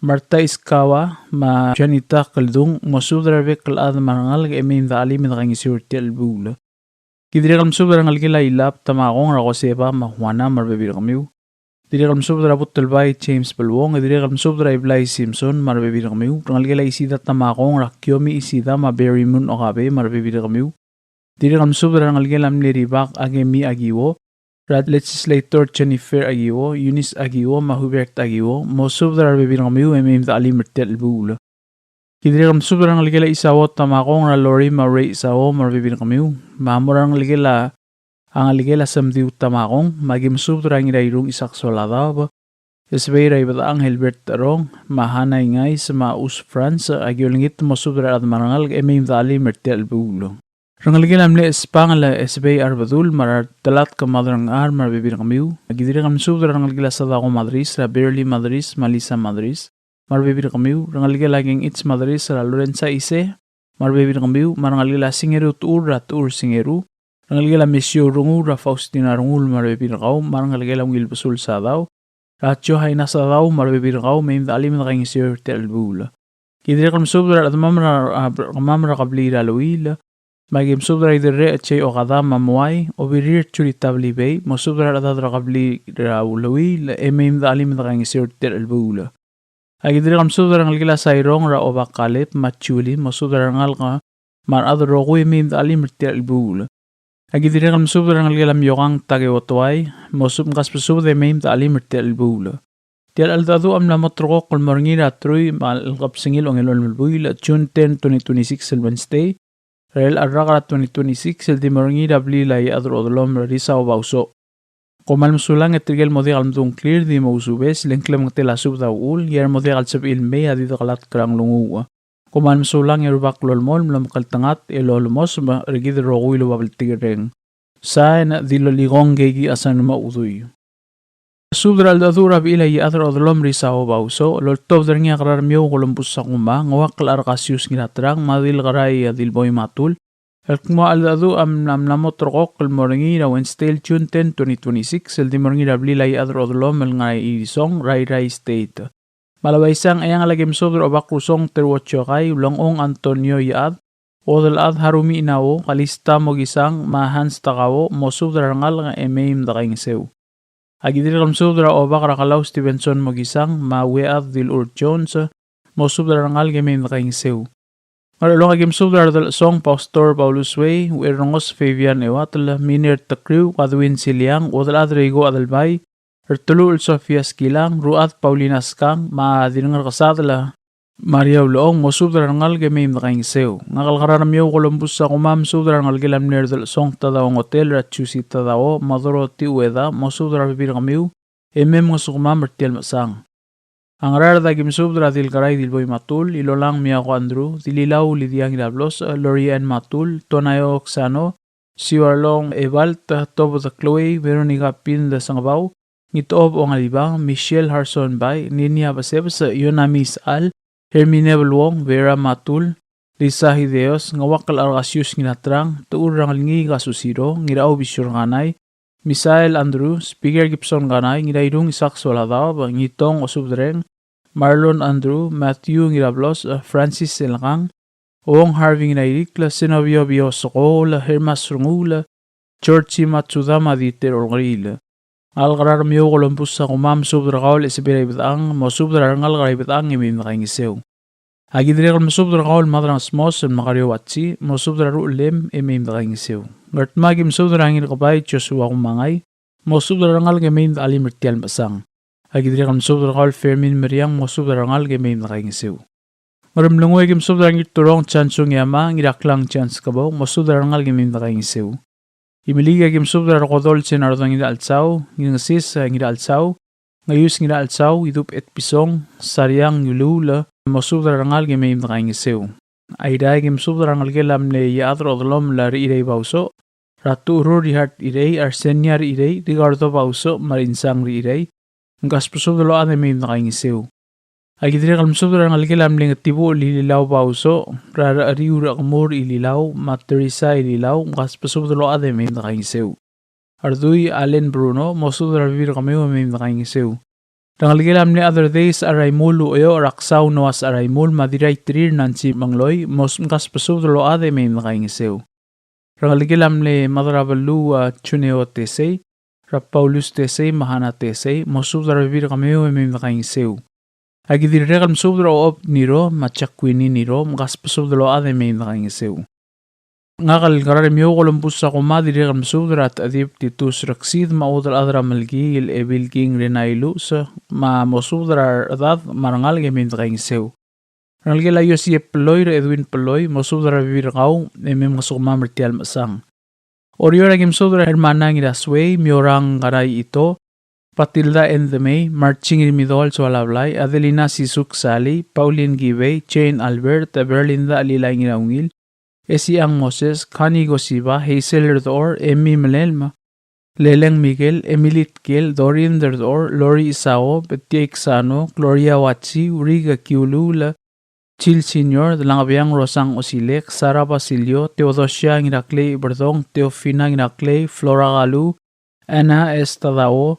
Marta Iskawa, me a Janita Keldung, mosubed er a rebek el chad me a rengalek e mei me de chelim e de kaingeseu er tia el chelebuul. Ki dirrek el mesubed er a rengelekel a Ilab Tamakong, er a Joseba me a Juana me a rebebil er kemiu. Dirrek el mesubed er a Butelbai James Beluong, e dirrek el mesubed er a Iblai Simpson me a rebebil er kemiu. Rengelekel a Isida Tamakong, er a Kiomi Isida me a Berry Moon Okabe me a rebebil er kemiu. Dirrek el mesubed er a rengelekel a mle Ribak Akemi Akiwo, er a Legislator Jennifer Akiwo, Eunice Akiwo me a Hubert Akiwo, mosubed er a rebebil er kemiu e mei me de chelim er tia el chelebuul. Ki dirrek el mesubed er a rengelekel a Isao Tamakong, er a Lori me a Rei Isao me a rebebil er kemiu, me a mo er a rengelekel a, a ngelekel a Semdiu Tamakong, me aki mesubed er a Ngirairung Isak Soladaob, Esbei er a Ibedechang Hilbert Terong, me a Hana Ingais, me a Us Franz, aki olengit mosubed er a rechad me a rengalek e mei me de chelim er tia el chelebuul. Rengelekel a mle Espangel Esbei Arbedul, me a Telatk Madrangchar me a rebebil er kemiu, aki dirrek el mesubed er a rengelekel a Sadako Madris, er a Berly Madris, me a Lisa Madris, me a rebebil er kemiu, rengelekel a Kengich Madris, er a Lorenza Ise, me a rebebil er kemiu, me a rengelekel a Singeru Tuur, er a Tuur Singeru, rengelekel a Mesiou Rengul, er a Faustina Rengul me a rebebil er kau, me a rengelekel a Ungil Besul Sadau, er a Johaina Sadau me a rebebil er kau, mei me de chelim e de kaingeseu er tia el chelebuul. Ki dirrek el mesubed er a rechedemam er a, a, kemam er a kebliil er a Luil, me aki mesubed er a Idirrech J. Okada me a Muai, Obirir Jurita Belibei, mosubed er a rechedad er a kebliil er a Luil, e mei me de chelim e de kaingeseu er tia el chelebuul. Aki dirrek el mesubed er a rengelekel a Sairong, er a Obak Kaleb me a Julie, mosubed er a rengalek me a rechad el rokui e mei me de chelim er tia el chelebuul. Aki dirrek el mesubed er a rengelekel a Miokang Takeo Tuai, mosubed, mkasbesubed e mei me de chelim er tia el chelebuul. Tia el cheldecheduch a mla mo ulterekokl el mo er ngii er a truich me a le kebesengil a ongelolem el buil, June ten, twenty twenty-six el Wednesday, er a elecha el rak er a twenty twenty-six, el di mo er ngii er a blil a Iechad er a Odelom er a Risau Bausoch. Kom kmal mesulang e tirke el mo diak el mdung a ngklir, di mo ousubes, le ng klemengetel a subed a uchul, e a re mo diak el sebechir el mei a di dekelatk er a nglunguuch. Kom kmal mesulang e a Rubak lolemolem el omekngeltengat e lolemos me er kid el rokui el oba bltikerreng. Sain, Dilolikong Keiki Asanuma Udui. Subed er a cheldecheduch er a bechil a Iechad er a Odelom er a Isao Bausoch, el oltobed er ngii a Kerarmiou Columbus Sakuma, Ngeuakl Arkasius Ngiraterang, me a Dilkerai a Dilboi Matul, el kmo a cheldecheduch a mla, mla mo ulterekokl el mo er ngii er a Wednesday el June ten, twenty twenty-six, el di mo er ngii er a blil a Iechad er a Odelom el ngar er a Irisong, er a Irrai State. Me a le uaisei e ng chelecha aki mesubed er a Obak Rusong Teruo Tiokai, Ulengchong Antonio Iechad, Uodelchad Harumi Inao, Kalista Mokisang, me a Hans Takao, mosubed er a rengalek e mei me de kaingeseu. Aki dirrek el mesubed er a Obak er a Kalau Stevenson Mokisang, me a Uead Dilur Jones, mosubed er a rengalek e mei me de kaingeseu. Ngerchelong aki mesubed er a Redelchesong Pastor Paulus Wei, Uerrengos Fabian Euatel, Miner Tekriu, Kadwin Siliang, Uodelchad Reiko Adelbai, Erteluchel Sofia Skilang, Ruchad Paulina Skang, me a Dirrengerkesadel Maria Ulechong, mosubed er a rengalek e mei me de kaingeseu. Ngak el Kerarmiou Columbus Sakuma, mesubed er a rengelekel a mle Redelchesong Tadao Ngotel, er a Jusi Tadao, me a Dorothy Ueda, mosubed er a rebebil er kemiu, e mei mngesukemam er tia el mechesang. A Ngaraard aki mesubed er a Dilkerai Dilboi Matul, Ilolang Miako Andrew, Dililau Lydia Ngirablos, Lori Ann Matul, Tonaio Oksano, Siuarlong Ebalt, Tobed Chloe, Veronica Pin de Sengebau, Ngitob Ongalibang, Michelle Harson Bai, Ninia Besebes, Yonami Isechal, Hermine Beluong, Vera Matul, Lisa Hideos, Ngeuakl Arkasius Ngiraterang, Techur Rangelngii Kasusiro, Ngirachau Bisior Kanai, Misael Andrew, Speaker Gibson Kanai, Ngirairung Isaac Soladaob, Ngitong Osubedreng, Marlon Andrew, Matthew Ngirablos, Francis Selkang, Ong Harvey Ngirairikl, Senobio Biosekol, Hermas Rengul, George Matsuda me a Dieter Olkeriil. Ngak el Kerarmiou Columbus Sakuma, mesubed er kau el Esebei er a Ibedechang, mosubed er a rengalek er a Ibedechang e mei me de kaingeseu. Aki dirrek el mesubed er kau el Madrang Smos el Makario Watsi, mosubed er a ruchelem e mei me de kaingeseu. Ngardmau aki mesubed er a Ngirkebai Joshua Kumangai, mosubed er a rengalek e mei me de chelim er tia el mechesang. Aki dirrek el mesubed er kau el Fermin Meriang, mosubed er a rengalek e mei me de kaingeseu. Ngeremlengui aki mesubed er a Ngirturong Chansung Yama, Ngiraklang Chans Kebou, mosubed er a rengalek e mei me de kaingeseu. Imeliik aki mesubed er a Rekodol Senardo Ngirachelsau, Ngirngesis Ngirachelsau, Ngeius Ngirachelsau, Idub Etpison, Sariang Ngilul, mosubed er a rengalek e mei me de kaingeseu. Airai aki mesubed er a rengelekel a mle Iechad er a Odelom el Rechirei Bausoch, er a Tucherur Richard Irei, Arsenia Richirei, Ricardo Bausoch, me a Rinsang Richirei, mkasbesubed el ochad e mei me de kaingeseu. Aki dirrek el mesubed er a rengelekel a mle Ngetibuchel Ililau Bausoch, er a Recheriu er a Kemur Ililau, me a Teresa Ililau, mkasbesubed el ochad e mei me dekaingeseu. Ardui Allen Bruno, mosubed er a rebebil er kemiu e mei me dekaingeseu. Rengelekel a mle Other Days Araimul Ucheoch, er a Ksau Noas Araimul, me a Dirraiterir Nancy Mengloi, mos-, mkasbesubed el ochad e mei me dekaingeseu. Rengelekel a mle Madrabeluu a Juneo Tesei, er a Paulus Tesei, me a Hana Tesei, mosubed er a rebebil er kemiu e mei me dekaingeseu. Aki dirrek el mesubed er a Ochob Niro, me a Jacquini Niro, mkasbesubed el ochad e mei me dekaingeseu. Ngak el Keraremiou Columbus Sakuma, dirrek el mesubed er a Techedib Titus Reksid, me a Uodelchad er a Melkii el Ebil King Renai Luchs, me mosubed er a rechedad me a rengalek e mei me dekaingeseu. Rengelekel a Iosep Belloi, er a Edwin Belloi, mosubed er a rebebil er kau, e mei mngesukemam er tia el mechesang. Oreor, aki mesubed er a Hermana Ngirasuei, Miorang Karai Ito, Batilda Endemei, Marching Rimidol Soalablai, Adelina Sisuk Sali, Pauline Kibei, Jane Albert, Berlinda Lilai Ngiraungil, Esiang Moses, Connie Kosiba, Hazel Erdor, Emmy Melelma, Leleng Miguel, Emily Tkel, Dorin Derdor, Lori Isao, Betia Iksano, Gloria Wachi, Uriga Kiulula, Jill Senior, Dlangbiang Rosang Osilek, Sara Basilio, Theodosia Ngiraklei Berdong, Teofina Ngiraklei, Flora Galu, Anna Estadao,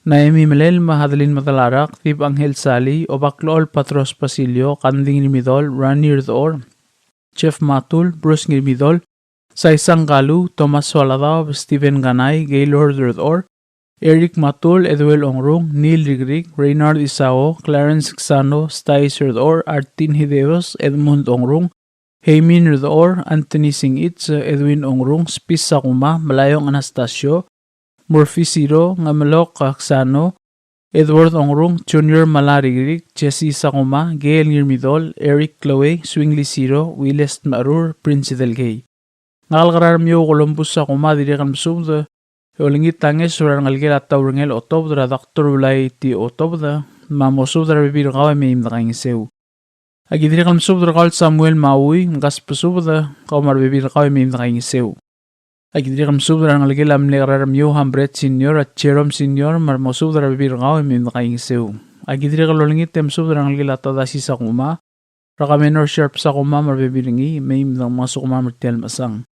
Naemi Melel, me a Adeline Madalarak, Dib Angel Sali, Obaklol Patros Basilio, Kanding Ngirmidol, Rani Rdor, Jeff Matul, Bruce Ngirmidol, Saisang Kalu, Thomas Soaladaob, Stephen Kanai, Gaylord Rdor, Eric Matul, Eduel Ongrung, Neil Rigrig, Reynard Isao, Clarence Xano, Stais Rdor, Artin Hideos, Edmund Ongrung, Heimin Rdor, Anthony Singich, Edwin Ongrung, Spis Sakuma, Melaiong Anastasio, Murphy Siro, Ngemelok Xano, Edward Ongrung, Junior Malarigrig, Jesse Sakuma, Gail Ngirmidol, Eric Chloe, Swingly Siro, Willes Tmarur, Prince Delgei. Ngak el Kerarmiou Columbus Sakuma, dirrek el mesubed e olengit a ngeso er a rengelekel a Taurengel Otobed, er a Doctor Ulai T. Otobed, me mosubed er a rebebil er kau e mei me dekaingeseu. Aki dirrek el mesubed er kau el Samuel Maui, mkasbesubed kau me a rebebil er kau e mei me dekaingeseu. Aki dirrek el mesubed er a rengelekel a mle Kerarmiou Hambret Senior, a Jerome Senior, me mosubed er a rebebil er kau e mei me dekaingeseu. Aki dirrek el olengit e mesubed er a rengelekel a Tadasi Sakuma, er a Kamenor Sharp Sakuma me a rebebil er ngii, mei me dekaingesukemam er tia el mechesang.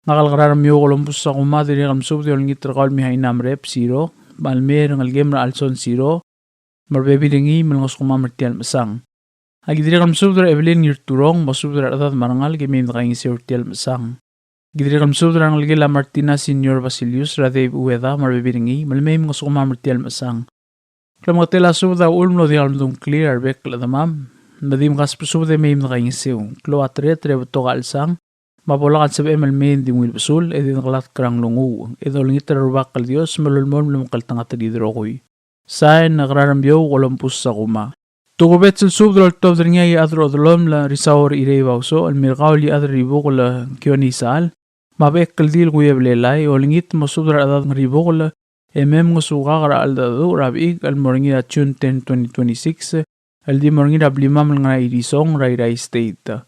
Ngak el Kerarmiou Columbus Sakuma, dirrek el mesubed e olengit er kau el Mihaina Merep Siro, me a lemei er a rengelekem er a Alson Siro, me a rebebil er ngii, me lengesukemam er tia el mechesang. Aki dirrek el mesubed er a Evelyn Ngirturong, mosubed er a rechedad me a rengalek e mei me dekaingeseu er tia el mechesang. Aki dirrek el mesubed er a rengelekel a Martina Senior Basilius, er a Dave Ueda, me a rebebil er ngii, me lemei me lengesukemam er tia el mechesang. Klemengetel a subed a uchul me ng diak el medung a ngklir a rebek el chedemam, me di mkasbesubed e mei me dekaingeseu. Klou a tereter e betok a chelsang, me a bo lak el sebechem el mei e ng di ungil besul, e di dekelatk er a nglunguuch, e dolengit er a Rubak el Dios me lolemolem el omekngeltengat er kid el rokui. Sain, Kerarmiou Columbus Sakuma. Tokubets el subed el oltobed er ngii a Iechad er a Odelomel Risao er Irei Bausoch, el mo er kau el Iechad er a Ribukel Kione Isechal, me a bechek el dil Kuiebelelai, olengit mosubed er a rechedad er a Ribukel, e mei mngesukak er a cheldecheduch er a bechik el mo er ngii er a June ten, twenty twenty-six, el di mo er ngii er a blimam el ngar er a Irisong er a Irrai State.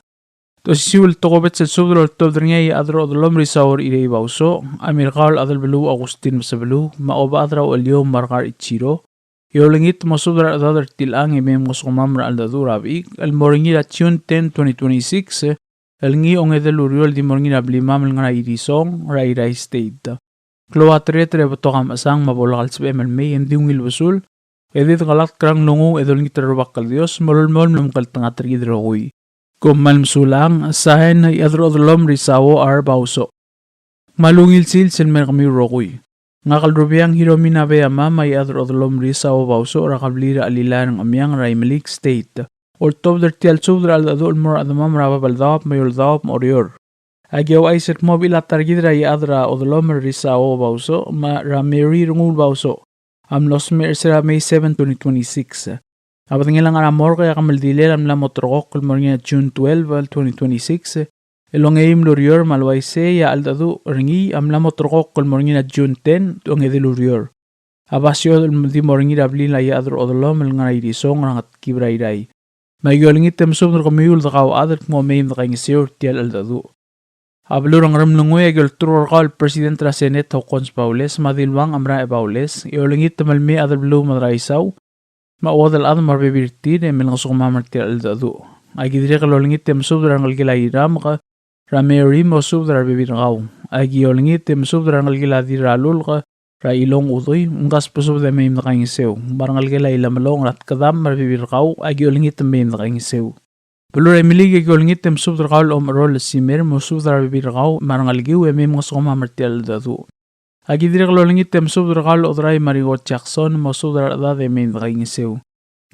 Osisiu el tokubets el subed el oltobed er ngii a Iechad er a Odelomel Risao er Irei Bausoch, a mo er kau el Chadelbeluu Augustin Mesebeluu, me a Obechad er a Ucheliou Margar Ichiro, e olengit mosubed er a rechedad er tilechang e mei mngesukemam er a cheldecheduch er a bechik el mo er ngii er a June ten, twenty twenty-six, el ngii a ongedei el ureor el di mo er ngii er a blimam el ngar er a Irisong er a Irrai State. Klou a tereter e betok a mechesang me a bo lak el sebechem el mei e ng di ungil besul, e di dekelatk er a nglunguuch e dolengit er a Rubak el Dios me lolemolem el omekngeltengat er kid el rokui. Kom kmal mesulang. Sain, Iechad er a Odelomel Risao R. Bausoch. Me a ungil sils el mo er kemiu el rokui. Ngak el Rubiang Hiromi Nabeyama me a Iechad er a Odelomel Risao Bausoch er a kebliil er a Chelilai er a Ngchemiang er a Imeliik State, oltobed er tia el subed er a cheldecheduch el mo er a chedemam er a Babeldaob me a Eouldaob me a Oreor. Aki ouchais el kmo a bechil a ta er kid er a Iechad er a Odelomel Risao Bausoch me a Mary Rengul Bausoch a mlo smecher er sel May seven, twenty twenty-six. A bedengel a ngar er a morgue e a kemeldilel a mla mo ulterekokl el mo er ngii a June twelve, twenty twenty-six, el ongeim el ureor, me a le uaisei e a cheldecheduch er ngii a mla mo ulterekokl el mo er ngii a June ten, ongedei el ureor. A basio el di mo er ngii er a blil a Iechad er a Odelomel el ngar er a Irisong er a Ngetkib er a Irrai. Me aki olengit e mesubed er kemiu el dekauchad el kmo mei me dekaingeseu er tia el cheldecheduch. A beluu er a Ngeremlengui, aki olturk er kau el President er a Senate Hokkons Baules me a Diluang Amrae Baules, e olengit me le mei a Chadelbeluu Madraisau, me a chuodel chad me a rebebil er tir e mei el ngosukemam er tia el cheldecheduch. Aki dirrek el olengit e mesubed er a rengelekel a Iramk, er a Mary, mosubed er a rebebil er kau. Aki olengit e mesubed er a rengelekel a Dirralulk, er a Ilong Udui, mkasbesubed e mei me dekaingeseu. Me a rengelekel a Ilemelong er a Tkedam me a rebebil er kau, aki olengit e mei me dekaingeseu. Beluu er a Imeliik, aki olengit e mesubed er kau el Omerol Simer, mosubed er a rebebil er kau me a rengelekiu e mei me ngosukemam er tia el cheldecheduch. Aki dirrek el olengit e mesubed er kau el Oderai me a Rigo Jackson, mosubed er a rechedad e mei me dekaingeseu.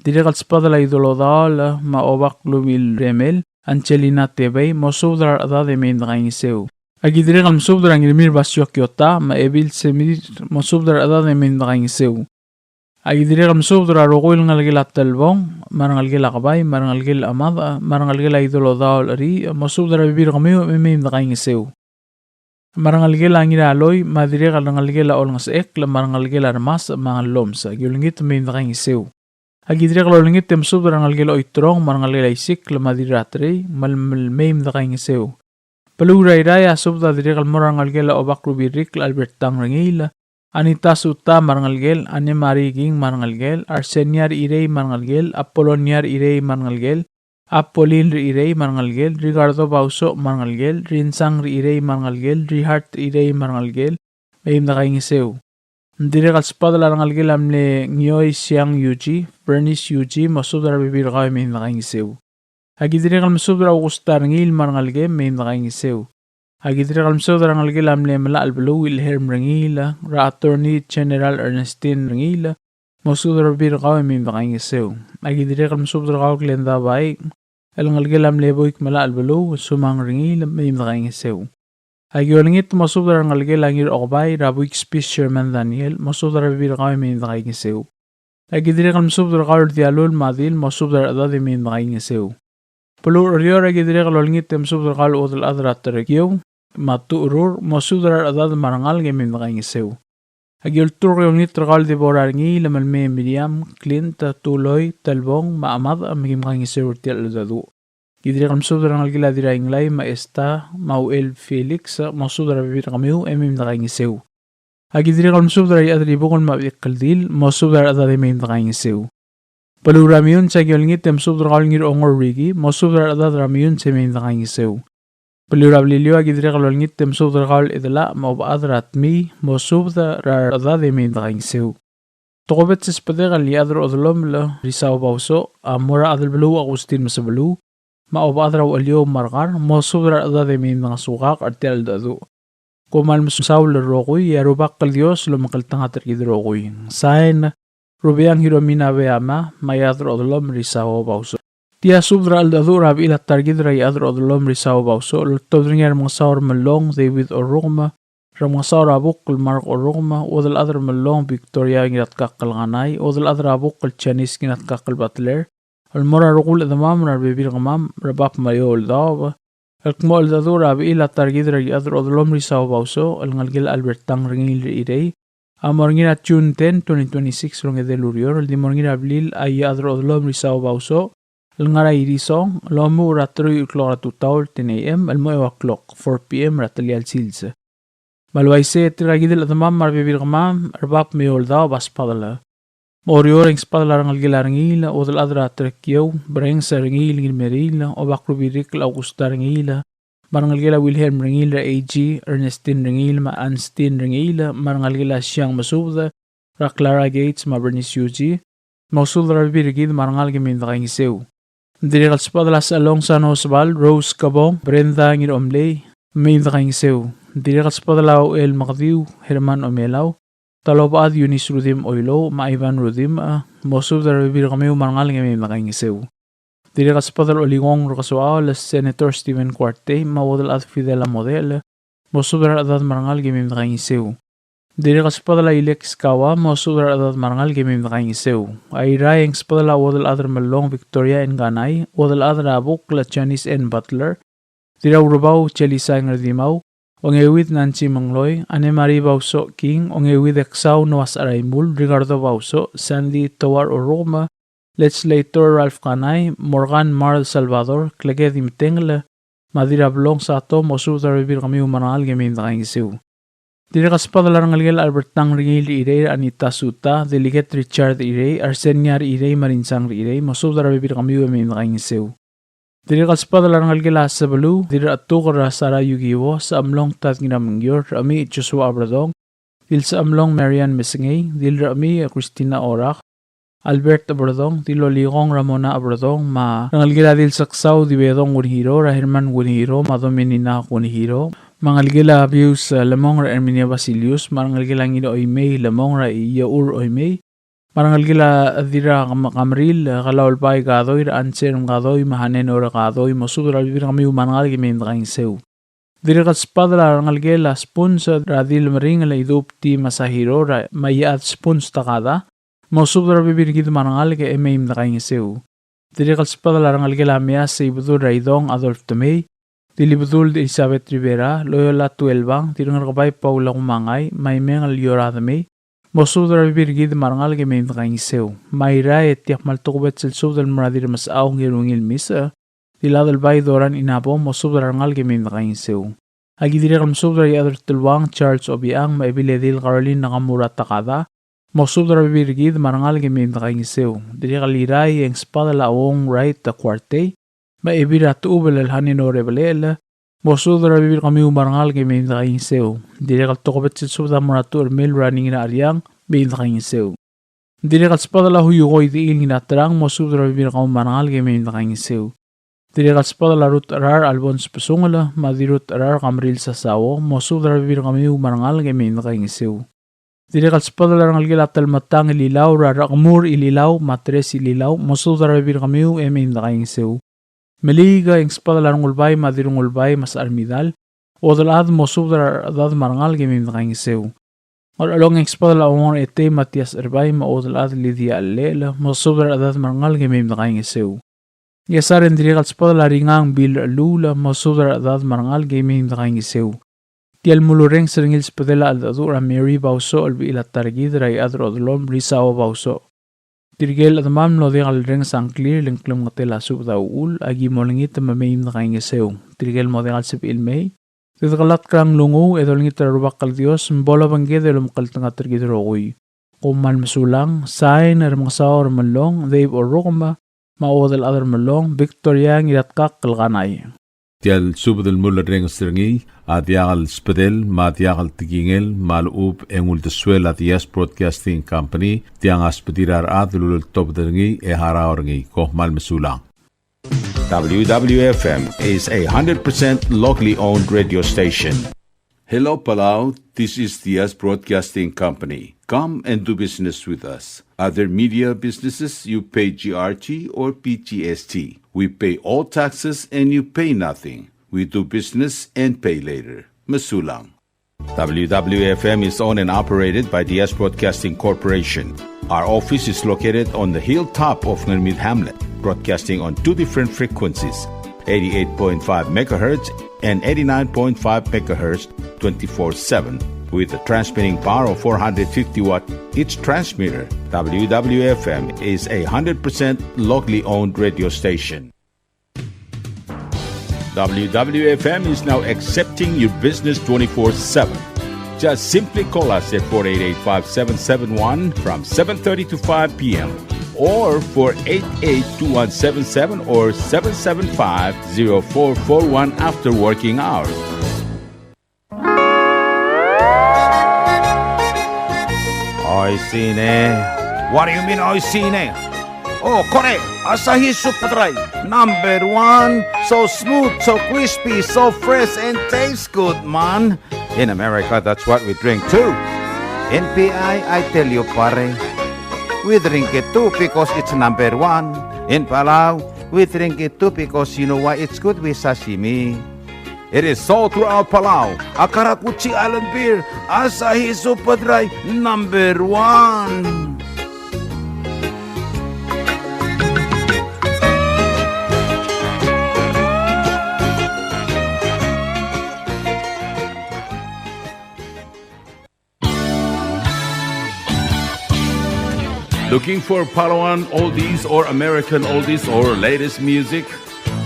Dirrek el sbadel a Idolodaol me a Obak Lubil Remel, Angelina Tebei, mosubed er a rechedad e mei me dekaingeseu. Aki dirrek el mesubed er a Ngirmir Basio Kiota me a Ebil Semir, mosubed er a rechedad e mei me dekaingeseu. Aki dirrek el mesubed er a rokui el ngelekel a Telbong, me a rengelekel a Kebai, me a rengelekel a Mad, me a rengelekel a Idolodaol Ri, mosubed er a rebebil er kemiu e mei me dekaingeseu. Me a rengelekel a Ngiraloi, me a dirrek el rengelekel a Olengesechekl, me a rengelekel a Remas, me a Ngellomes, aki olengit e mei me dekaingeseu. Aki dirrek el olengit e mesubed er a rengelekel a Oiterong, me a rengelekel a Isikl, me a Dirraterei, me le mei me dekaingeseu. Beluu er a Irrai a subed a dirrek el mo er a rengelekel a Obak Rubirikl Albert Tang Rengiil, Anita Suta me a rengelekel, Anne Marie King me a rengelekel, Arsenia Rechirei me a rengelekel, Apolonia Rechirei me a rengelekel, Apolin Rechirei me a rengelekel, Ricardo Bausoch me a rengelekel, Rinsang Rechirei me a rengelekel, Rihart Rechirei me a rengelekel, mei me dekaingeseu. Ng dirrek el sbadel a rengelekel a mle Ngioi Siang Yuji, Bernice Yuji, mosubed er a rebebil er kau e mei me dekaingeseu. Aki dirrek el mesubed er a Augusta Rengiil me a rengelekem, mei me dekaingeseu. Aki dirrek el mesubed er a rengelekel a mle Melachelbeluu Wilhelm Rengiil, er a Attorney General Ernestine Rengiil, mosubed er a rebebil er kau e mei me dekaingeseu. Aki dirrek el mesubed er kau Glenda Bai, el ngelekel a mle Buik Melachelbeluu Sumang Rengiil, mei me dekaingeseu. Aki olengit mosubed er a rengelekel a Ngirokebai er a Buik Spis Sherman Daniel, mosubed er a rebebil er kau e mei me dekaingeseu. Aki dirrek el mesubed er kau el Dialul Madil, mosubed er a rechedad e mei me dekaingeseu. Beluu er a Oreor, aki dirrek el olengit e mesubed er kau el Uodelchad er a Terekieu me a Tucherur, mosubed er a rechedad me a rengalek e mei me dekaingeseu. Aki olturk e olengit er kau el Deborah Rengiil me le mei, Miriam, Clint, Tuloi, Telbong, me a Chemad, me kim kaingeseu er tia el cheldecheduch. Ki dirrek el mesubed er a rengelekel a Dirrainglai me a Esta me a Uchel Felix, mosubed er a rebebil er kemiu e mei me dekaingeseu. Aki dirrek el mesubed er a Iechad er a Ibukl me a Bechikldil, mosubed er a rechedad e mei me dekaingeseu. Beluu er a Meyuns, aki olengit e mesubed er kau el Ngirongor Ricky, mosubed er a rechedad er a Meyuns e mei me dekaingeseu. Beluu er a Beliliou, aki dirrek el olengit e mesubed er kau el Chedelach me a Obechad er a Tmii, mosubed er a rechedad e mei me dekaingeseu. Tokubets el sbedek el Iechad er a Odelomel Risau Bausoch a mo er a Chadelbeluu Augustin Mesebeluu me a Obechad er a Ucheliou Markar, mosubed er a rechedad e mei me dengesukak er tia el cheldecheduch. Kom kmal mesaul el rokui, e a Rubak el Dios a lomekngeltengat er kid el rokui. Sain, Rubeang Hiromina Beama, me a Iechad er a Odelomel Risau Bausoch. Tia subed er a cheldecheduch er a bechil a ta er kid er a Iechad er a Odelomel Risau Bausoch, el oltobed er ngii a Remengesau er a Melong David Orrukem, Remengesau er a Bukl Mark Orrukem, Uodelchad er a Melong Victoria Ngiratkakl Kanai, Uodelchad er a Bukl Janice Ngiratkakl Butler, el mo er a rokui el chedemam er a rebebil er kemam er a bab me a eou el daob, el kmo cheldecheduch er a bechil a ta er kid er a Iechad er a Odelomel Risau Bausoch, el ngelekel a Albert Tang Rengiil Rechirei, a mo er ngii er a June ten, twenty twenty-six, el ongedei el ureor, el di mo er ngii er a blil a Iechad er a Odelomel Risau Bausoch, el ngar er a Irisong, el omuchel er a teruich el klok er a tutau el ten A M, el mo eua el klok, four P M, er a telial sils. Me a le uaisei e tirka kid el chedemam me a rebebil er kemam er a bab me a eou el daob a sbadel. Me a Oreor e ng sbadel a rengelekel a Rengiil, Uodelchad er a Terekieu, Brengs Rengiil Ngirmeriil, Obak Rubirikl Augusta Rengiil, me a rengelekel a Wilhelm Rengiil er a A G, Ernestine Rengiil me a Anstine Rengiil, me a rengelekel a Siang Mesubed er a Clara Gates me a Bernice Yuji, mosubed er a rebebil er kid me a rengalek e mei me dekaingeseu. Ng dirrek el sbadel a Sechalong Sano Sebal, Rose Kebong, Brenda Ngiromlei, mei me dekaingeseu. Ng dirrek el sbadel a Uchel Mekediu, Herman Omelau, Talobechad Eunice Rudimch Oilouch, me a Ivan Rudimch, mosubed er a rebebil er kemiu me a rengalek e mei me dekaingeseu. Ng dirrek el sbadel a Olikong Rekesoaol, Senator Stephen Kuartei, me a Uodelchad Fidel Amodel, mosubed er a rechedad me a rengalek e mei me dekaingeseu. Ng dirrek el sbadel a Ilex Kawa, mosubed er a rechedad me a rengalek e mei me dekaingeseu. A Irrai e ng sbadel a Uodelchad er a Melong Victoria N. Kanai, Uodelchad er a Bukl Janice N. Butler, Dirraurebau Chelisa Ngerdimau, Ongeuid Nancy Mengloi, Anne Marie Bausoch King, Ongeuid Eksau Noah Saraimul, Ricardo Bausoch, Sandy Toar Orrukem, Legislator Ralph Kanai, Morgan Marl Salvador, Kleked Imtengel, me a Dirrablong Sato, mosubed er a rebebil er kemiu me a rengalek e mei me dekaingeseu. Dirrek el sbadel a rengelekel a Albert Tang Rengiil Rechirei, er a Anita Suta, Delegate Richard Rechirei, Arsenia Rechirei, me a Rinsang Rechirei, mosubed er a rebebil er kemiu e mei me dekaingeseu. Dirrek el sbadel a rengelekel a Sebeluu, Dirrachetuker er a Sara Yukiwo, Sechemlong Tad Ngiramengior, Rechemiich Joshua Oberdong, Dilsechemlong Marian Mesengei, Dilrechemiich Christina Orak, Albert Oberdong, Dilolikong Ramona Oberdong, me a rengelekel a Dilseksau Dibedong Kunihiro, er a Herman Kunihiro, me a Dominina Kunihiro, me a ngelekel a Bius, eh, Lemong, er a Herminia Basilius, me a rengelekel a Ngiraoimei Lemong, er a Iechur Oimei, me a rengelekel a Dirra Kam-, Kamril, eh, Kalaulbai Kadoi, er a Anselm Kadoi, me a Hanen Ore Kadoi, mosubed er a rebebil er kemiu me a rengalek e mei me dekaingeseu. Dirrek el sbadel a rengelekel a Spons, er a Dilmeringel Idub T. Masahiro, er a Maiad Spons Takada, mosubed er a rebebil er kid me a rengalek e mei me dekaingeseu. Dirrek el sbadel a rengelekel a Meas Ibedul er a Idong Adolf Temei, Dilibedul Elizabeth Rivera, Loyola Tuelbang, Dirrengerkebai Paula Kumangai, me a Imengel Iora Temei, mosubed er a rebebil er kid me a rengalek e mei me dekaingeseu. Me a Irrai e tia kmal tokubets el subed el mo er a Dirremesechau Ngirungil Misech, Diladelbai Doran Inabo, mosubed er a rengalek e mei me dekaingeseu. Aki dirrek el mesubed er a Iechad er a Teluang Charles Obichang, me a Ebiledil Caroline Nakamura Takada, mosubed er a rebebil er kid me a rengalek e mei me dekaingeseu. Dirrek el Irrai e ng sbadel a Uong Wright Kuartei, me a Ebil er a Techubel el Hanen Ore Belechel, mosubed er a rebebil er kemiu me a rengalek e mei me dekaingeseu. Dirrek el tokubets el subed a mo er a Tuchermel er a Ningiracheriang, mei me dekaingeseu. Dirrek el sbadel a Huyukoi Dechil Ngiraterang, mosubed er a rebebil er kau me a rengalek e mei me dekaingeseu. Dirrek el sbadel a Rutecherar Albons Besungel, me a Dirrutecherar Kamril Sasao, mosubed er a rebebil er kemiu me a rengalek e mei me dekaingeseu. Dirrek el sbadel a rengelekel a Telmetang Ililau, er a Rechemur Ililau, me a Teres Ililau, mosubed er a rebebil er kemiu e mei me dekaingeseu. Meliik e ng sbadel a Rengulbai me a Dirrengulbai me a Secharmidal, Uodelchad, mosubed er a rechedad me a rengalek e mei me dekaingeseu. Ngerchelong e ng sbadel a Ongor Etei Matias Erbai me a Uodelchad Lydia Llechel, mosubed er a rechedad me a rengalek e mei me dekaingeseu. Ngchesar e ng dirrek el sbadel a Ringang Bill Recheluul, mosubed er a rechedad me a rengalek e mei me dekaingeseu. Tia el mulurrenges er ngii el sbedel a cheldecheduch er a Mary Bausoch el bechil a ta er kid er a Iechad er a Odelom Risao Bausoch. Tirke el chedemam el mlo diak el rrenges a ngklir el ng klemengetel a subed a uchul, aki mo olengit me mei me dekaingeseu. Tirke el mo diak el sebechir el mei, di dekelatk er a nglunguuch e dolengit er a Rubak el Dios me bo lobengked e lomekngeltengat er kid el rokui. Kom kmal mesulang. Sain, Remengesau Remelong, Dave Orrukem, me a Uodelchad Remelong, Victoria Ngiratkakl Kanai. Tia el subed el mulurrenges er ngii a diak el sbedel me a diak el tekingel me a lechub e ng uldesuel a Diaz Broadcasting Company, tiang a sbedir a rechad el uleltobed er ngii e harau er ngii. Kom kmal mesulang. W W F M is a hundred percent locally owned radio station. Hello, Palau. This is Diaz Broadcasting Company. Come and do business with us. Other media businesses, you pay G R T or P G S T. We pay all taxes and you pay nothing. We do business and pay later. Mesulang. W W F M is owned and operated by Diaz Broadcasting Corporation. Our office is located on the hilltop of Ngermid Hamlet, broadcasting on two different frequencies, eighty-eight point five megahertz and eighty-nine point five megahertz, twenty-four seven, with a transmitting power of four hundred fifty watt each transmitter. W W F M is a hundred percent locally owned radio station. W W F M is now accepting your business twenty-four seven. Just simply call us at four eight eight, five seven seven one from seven thirty to five P M, or four eight eight, two one seven seven or seven seven five, zero four four one after working hours. Oishii ne. What do you mean, oishii ne? Oh, kore, Asahi Super Dry, number one. So smooth, so crispy, so fresh, and tastes good, man. In America, that's what we drink too. In P I, I tell you, pare, we drink it too because it's number one. In Palau, we drink it too because you know why? It's good with sashimi. It is sold throughout Palau. A karakuchi island beer, Asahi Super Dry, number one. Looking for Palauan oldies or American oldies or latest music?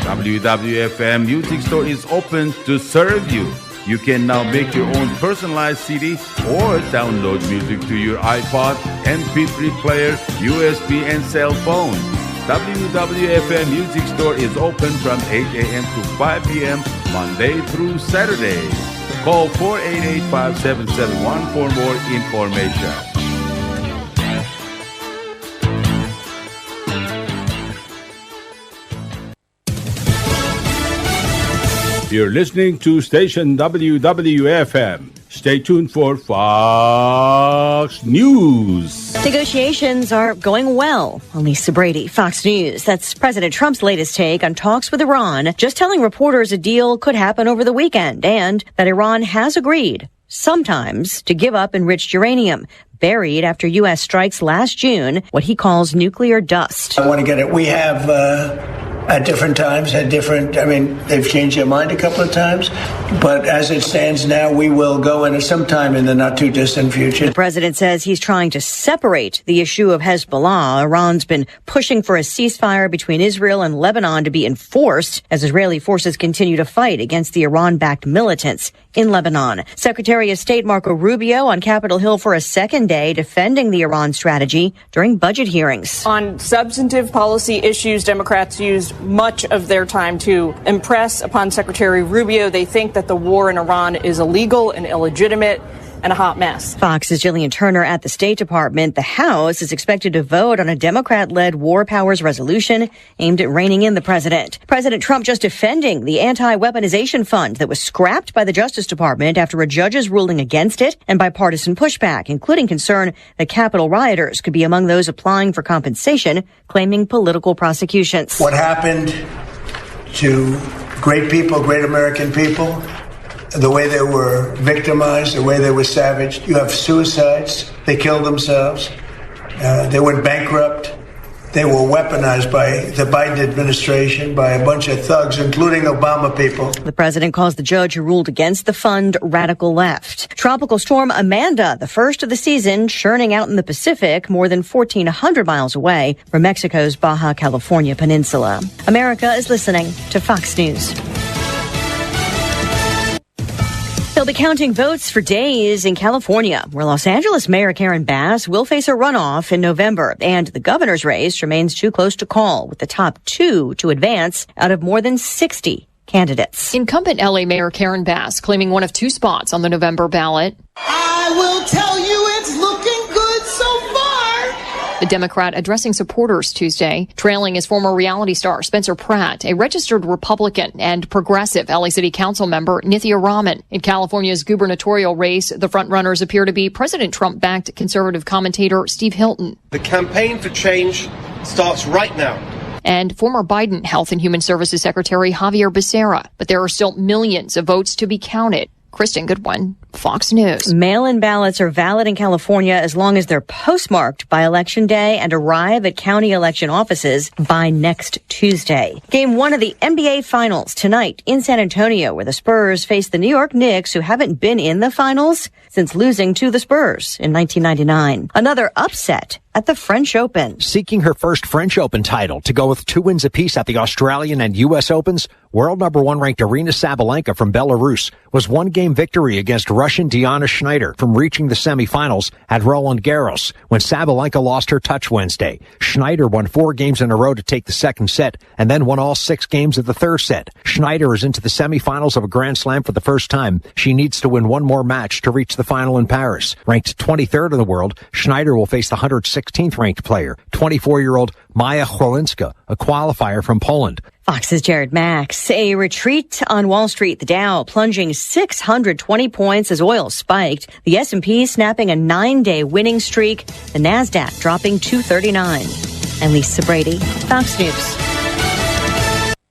W W F M Music Store is open to serve you. You can now make your own personalized C D or download music to your iPod, M P three player, U S B, and cell phone. W W F M Music Store is open from eight a.m. to five p.m. Monday through Saturday. Call four eight eight, five seven seven one for more information. You're listening to station W W F M. Stay tuned for Fox News. Negotiations are going well. I'm Lisa Brady, Fox News. That's President Trump's latest take on talks with Iran, just telling reporters a deal could happen over the weekend and that Iran has agreed sometimes to give up enriched uranium buried after U S strikes last June, what he calls nuclear dust. I want to get it. We have, uh, at different times, had different, I mean, they've changed their mind a couple of times, but as it stands now, we will go in at some time in the not too distant future. The president says he's trying to separate the issue of Hezbollah. Iran's been pushing for a ceasefire between Israel and Lebanon to be enforced as Israeli forces continue to fight against the Iran-backed militants in Lebanon. Secretary of State Marco Rubio on Capitol Hill for a second day defending the Iran strategy during budget hearings. On substantive policy issues, Democrats used much of their time to impress upon Secretary Rubio they think that the war in Iran is illegal and illegitimate and a hot mess. Fox's Jillian Turner at the State Department. The House is expected to vote on a Democrat-led war powers resolution aimed at reining in the president. President Trump just defending the anti-weaponization fund that was scrapped by the Justice Department after a judge's ruling against it and bipartisan pushback, including concern that Capitol rioters could be among those applying for compensation, claiming political prosecutions. What happened to great people, great American people, the way they were victimized, the way they were savaged. You have suicides, they killed themselves, uh, they went bankrupt. They were weaponized by the Biden administration, by a bunch of thugs, including Obama people. The president calls the judge who ruled against the fund radical left. Tropical Storm Amanda, the first of the season, churning out in the Pacific, more than fourteen hundred miles away from Mexico's Baja California Peninsula. America is listening to Fox News. They'll be counting votes for days in California, where Los Angeles Mayor Karen Bass will face a runoff in November, and the governor's race remains too close to call, with the top two to advance out of more than sixty candidates. Incumbent L A Mayor Karen Bass claiming one of two spots on the November ballot. I will tell you, it's looking good so far. The Democrat addressing supporters Tuesday, trailing his former reality star Spencer Pratt, a registered Republican, and progressive L A City Council member Nithya Raman. In California's gubernatorial race, the frontrunners appear to be President Trump-backed conservative commentator Steve Hilton. The campaign for change starts right now. And former Biden Health and Human Services Secretary Xavier Becerra. But there are still millions of votes to be counted. Kristen Goodwin, Fox News. Mail-in ballots are valid in California as long as they're postmarked by Election Day and arrive at county election offices by next Tuesday. Game one of the N B A Finals tonight in San Antonio, where the Spurs face the New York Knicks, who haven't been in the finals since losing to the Spurs in nineteen ninety-nine. Another upset at the French Open. Seeking her first French Open title to go with two wins apiece at the Australian and U S Opens, world number one ranked Aryna Sabalenka from Belarus was one game victory against Russian Diana Schneider from reaching the semifinals at Roland Garros when Sabalenka lost her touch Wednesday. Schneider won four games in a row to take the second set and then won all six games of the third set. Schneider is into the semifinals of a Grand Slam for the first time. She needs to win one more match to reach the final in Paris. Ranked twenty-third in the world, Schneider will face the one hundred sixteenth ranked player, twenty-four-year-old Maja Chwielinska, a qualifier from Poland. Fox's Jared Max. A retreat on Wall Street, the Dow plunging six hundred twenty points as oil spiked, the S and P snapping a nine-day winning streak, the Nasdaq dropping two thirty-nine. I'm Lisa Brady, Fox News.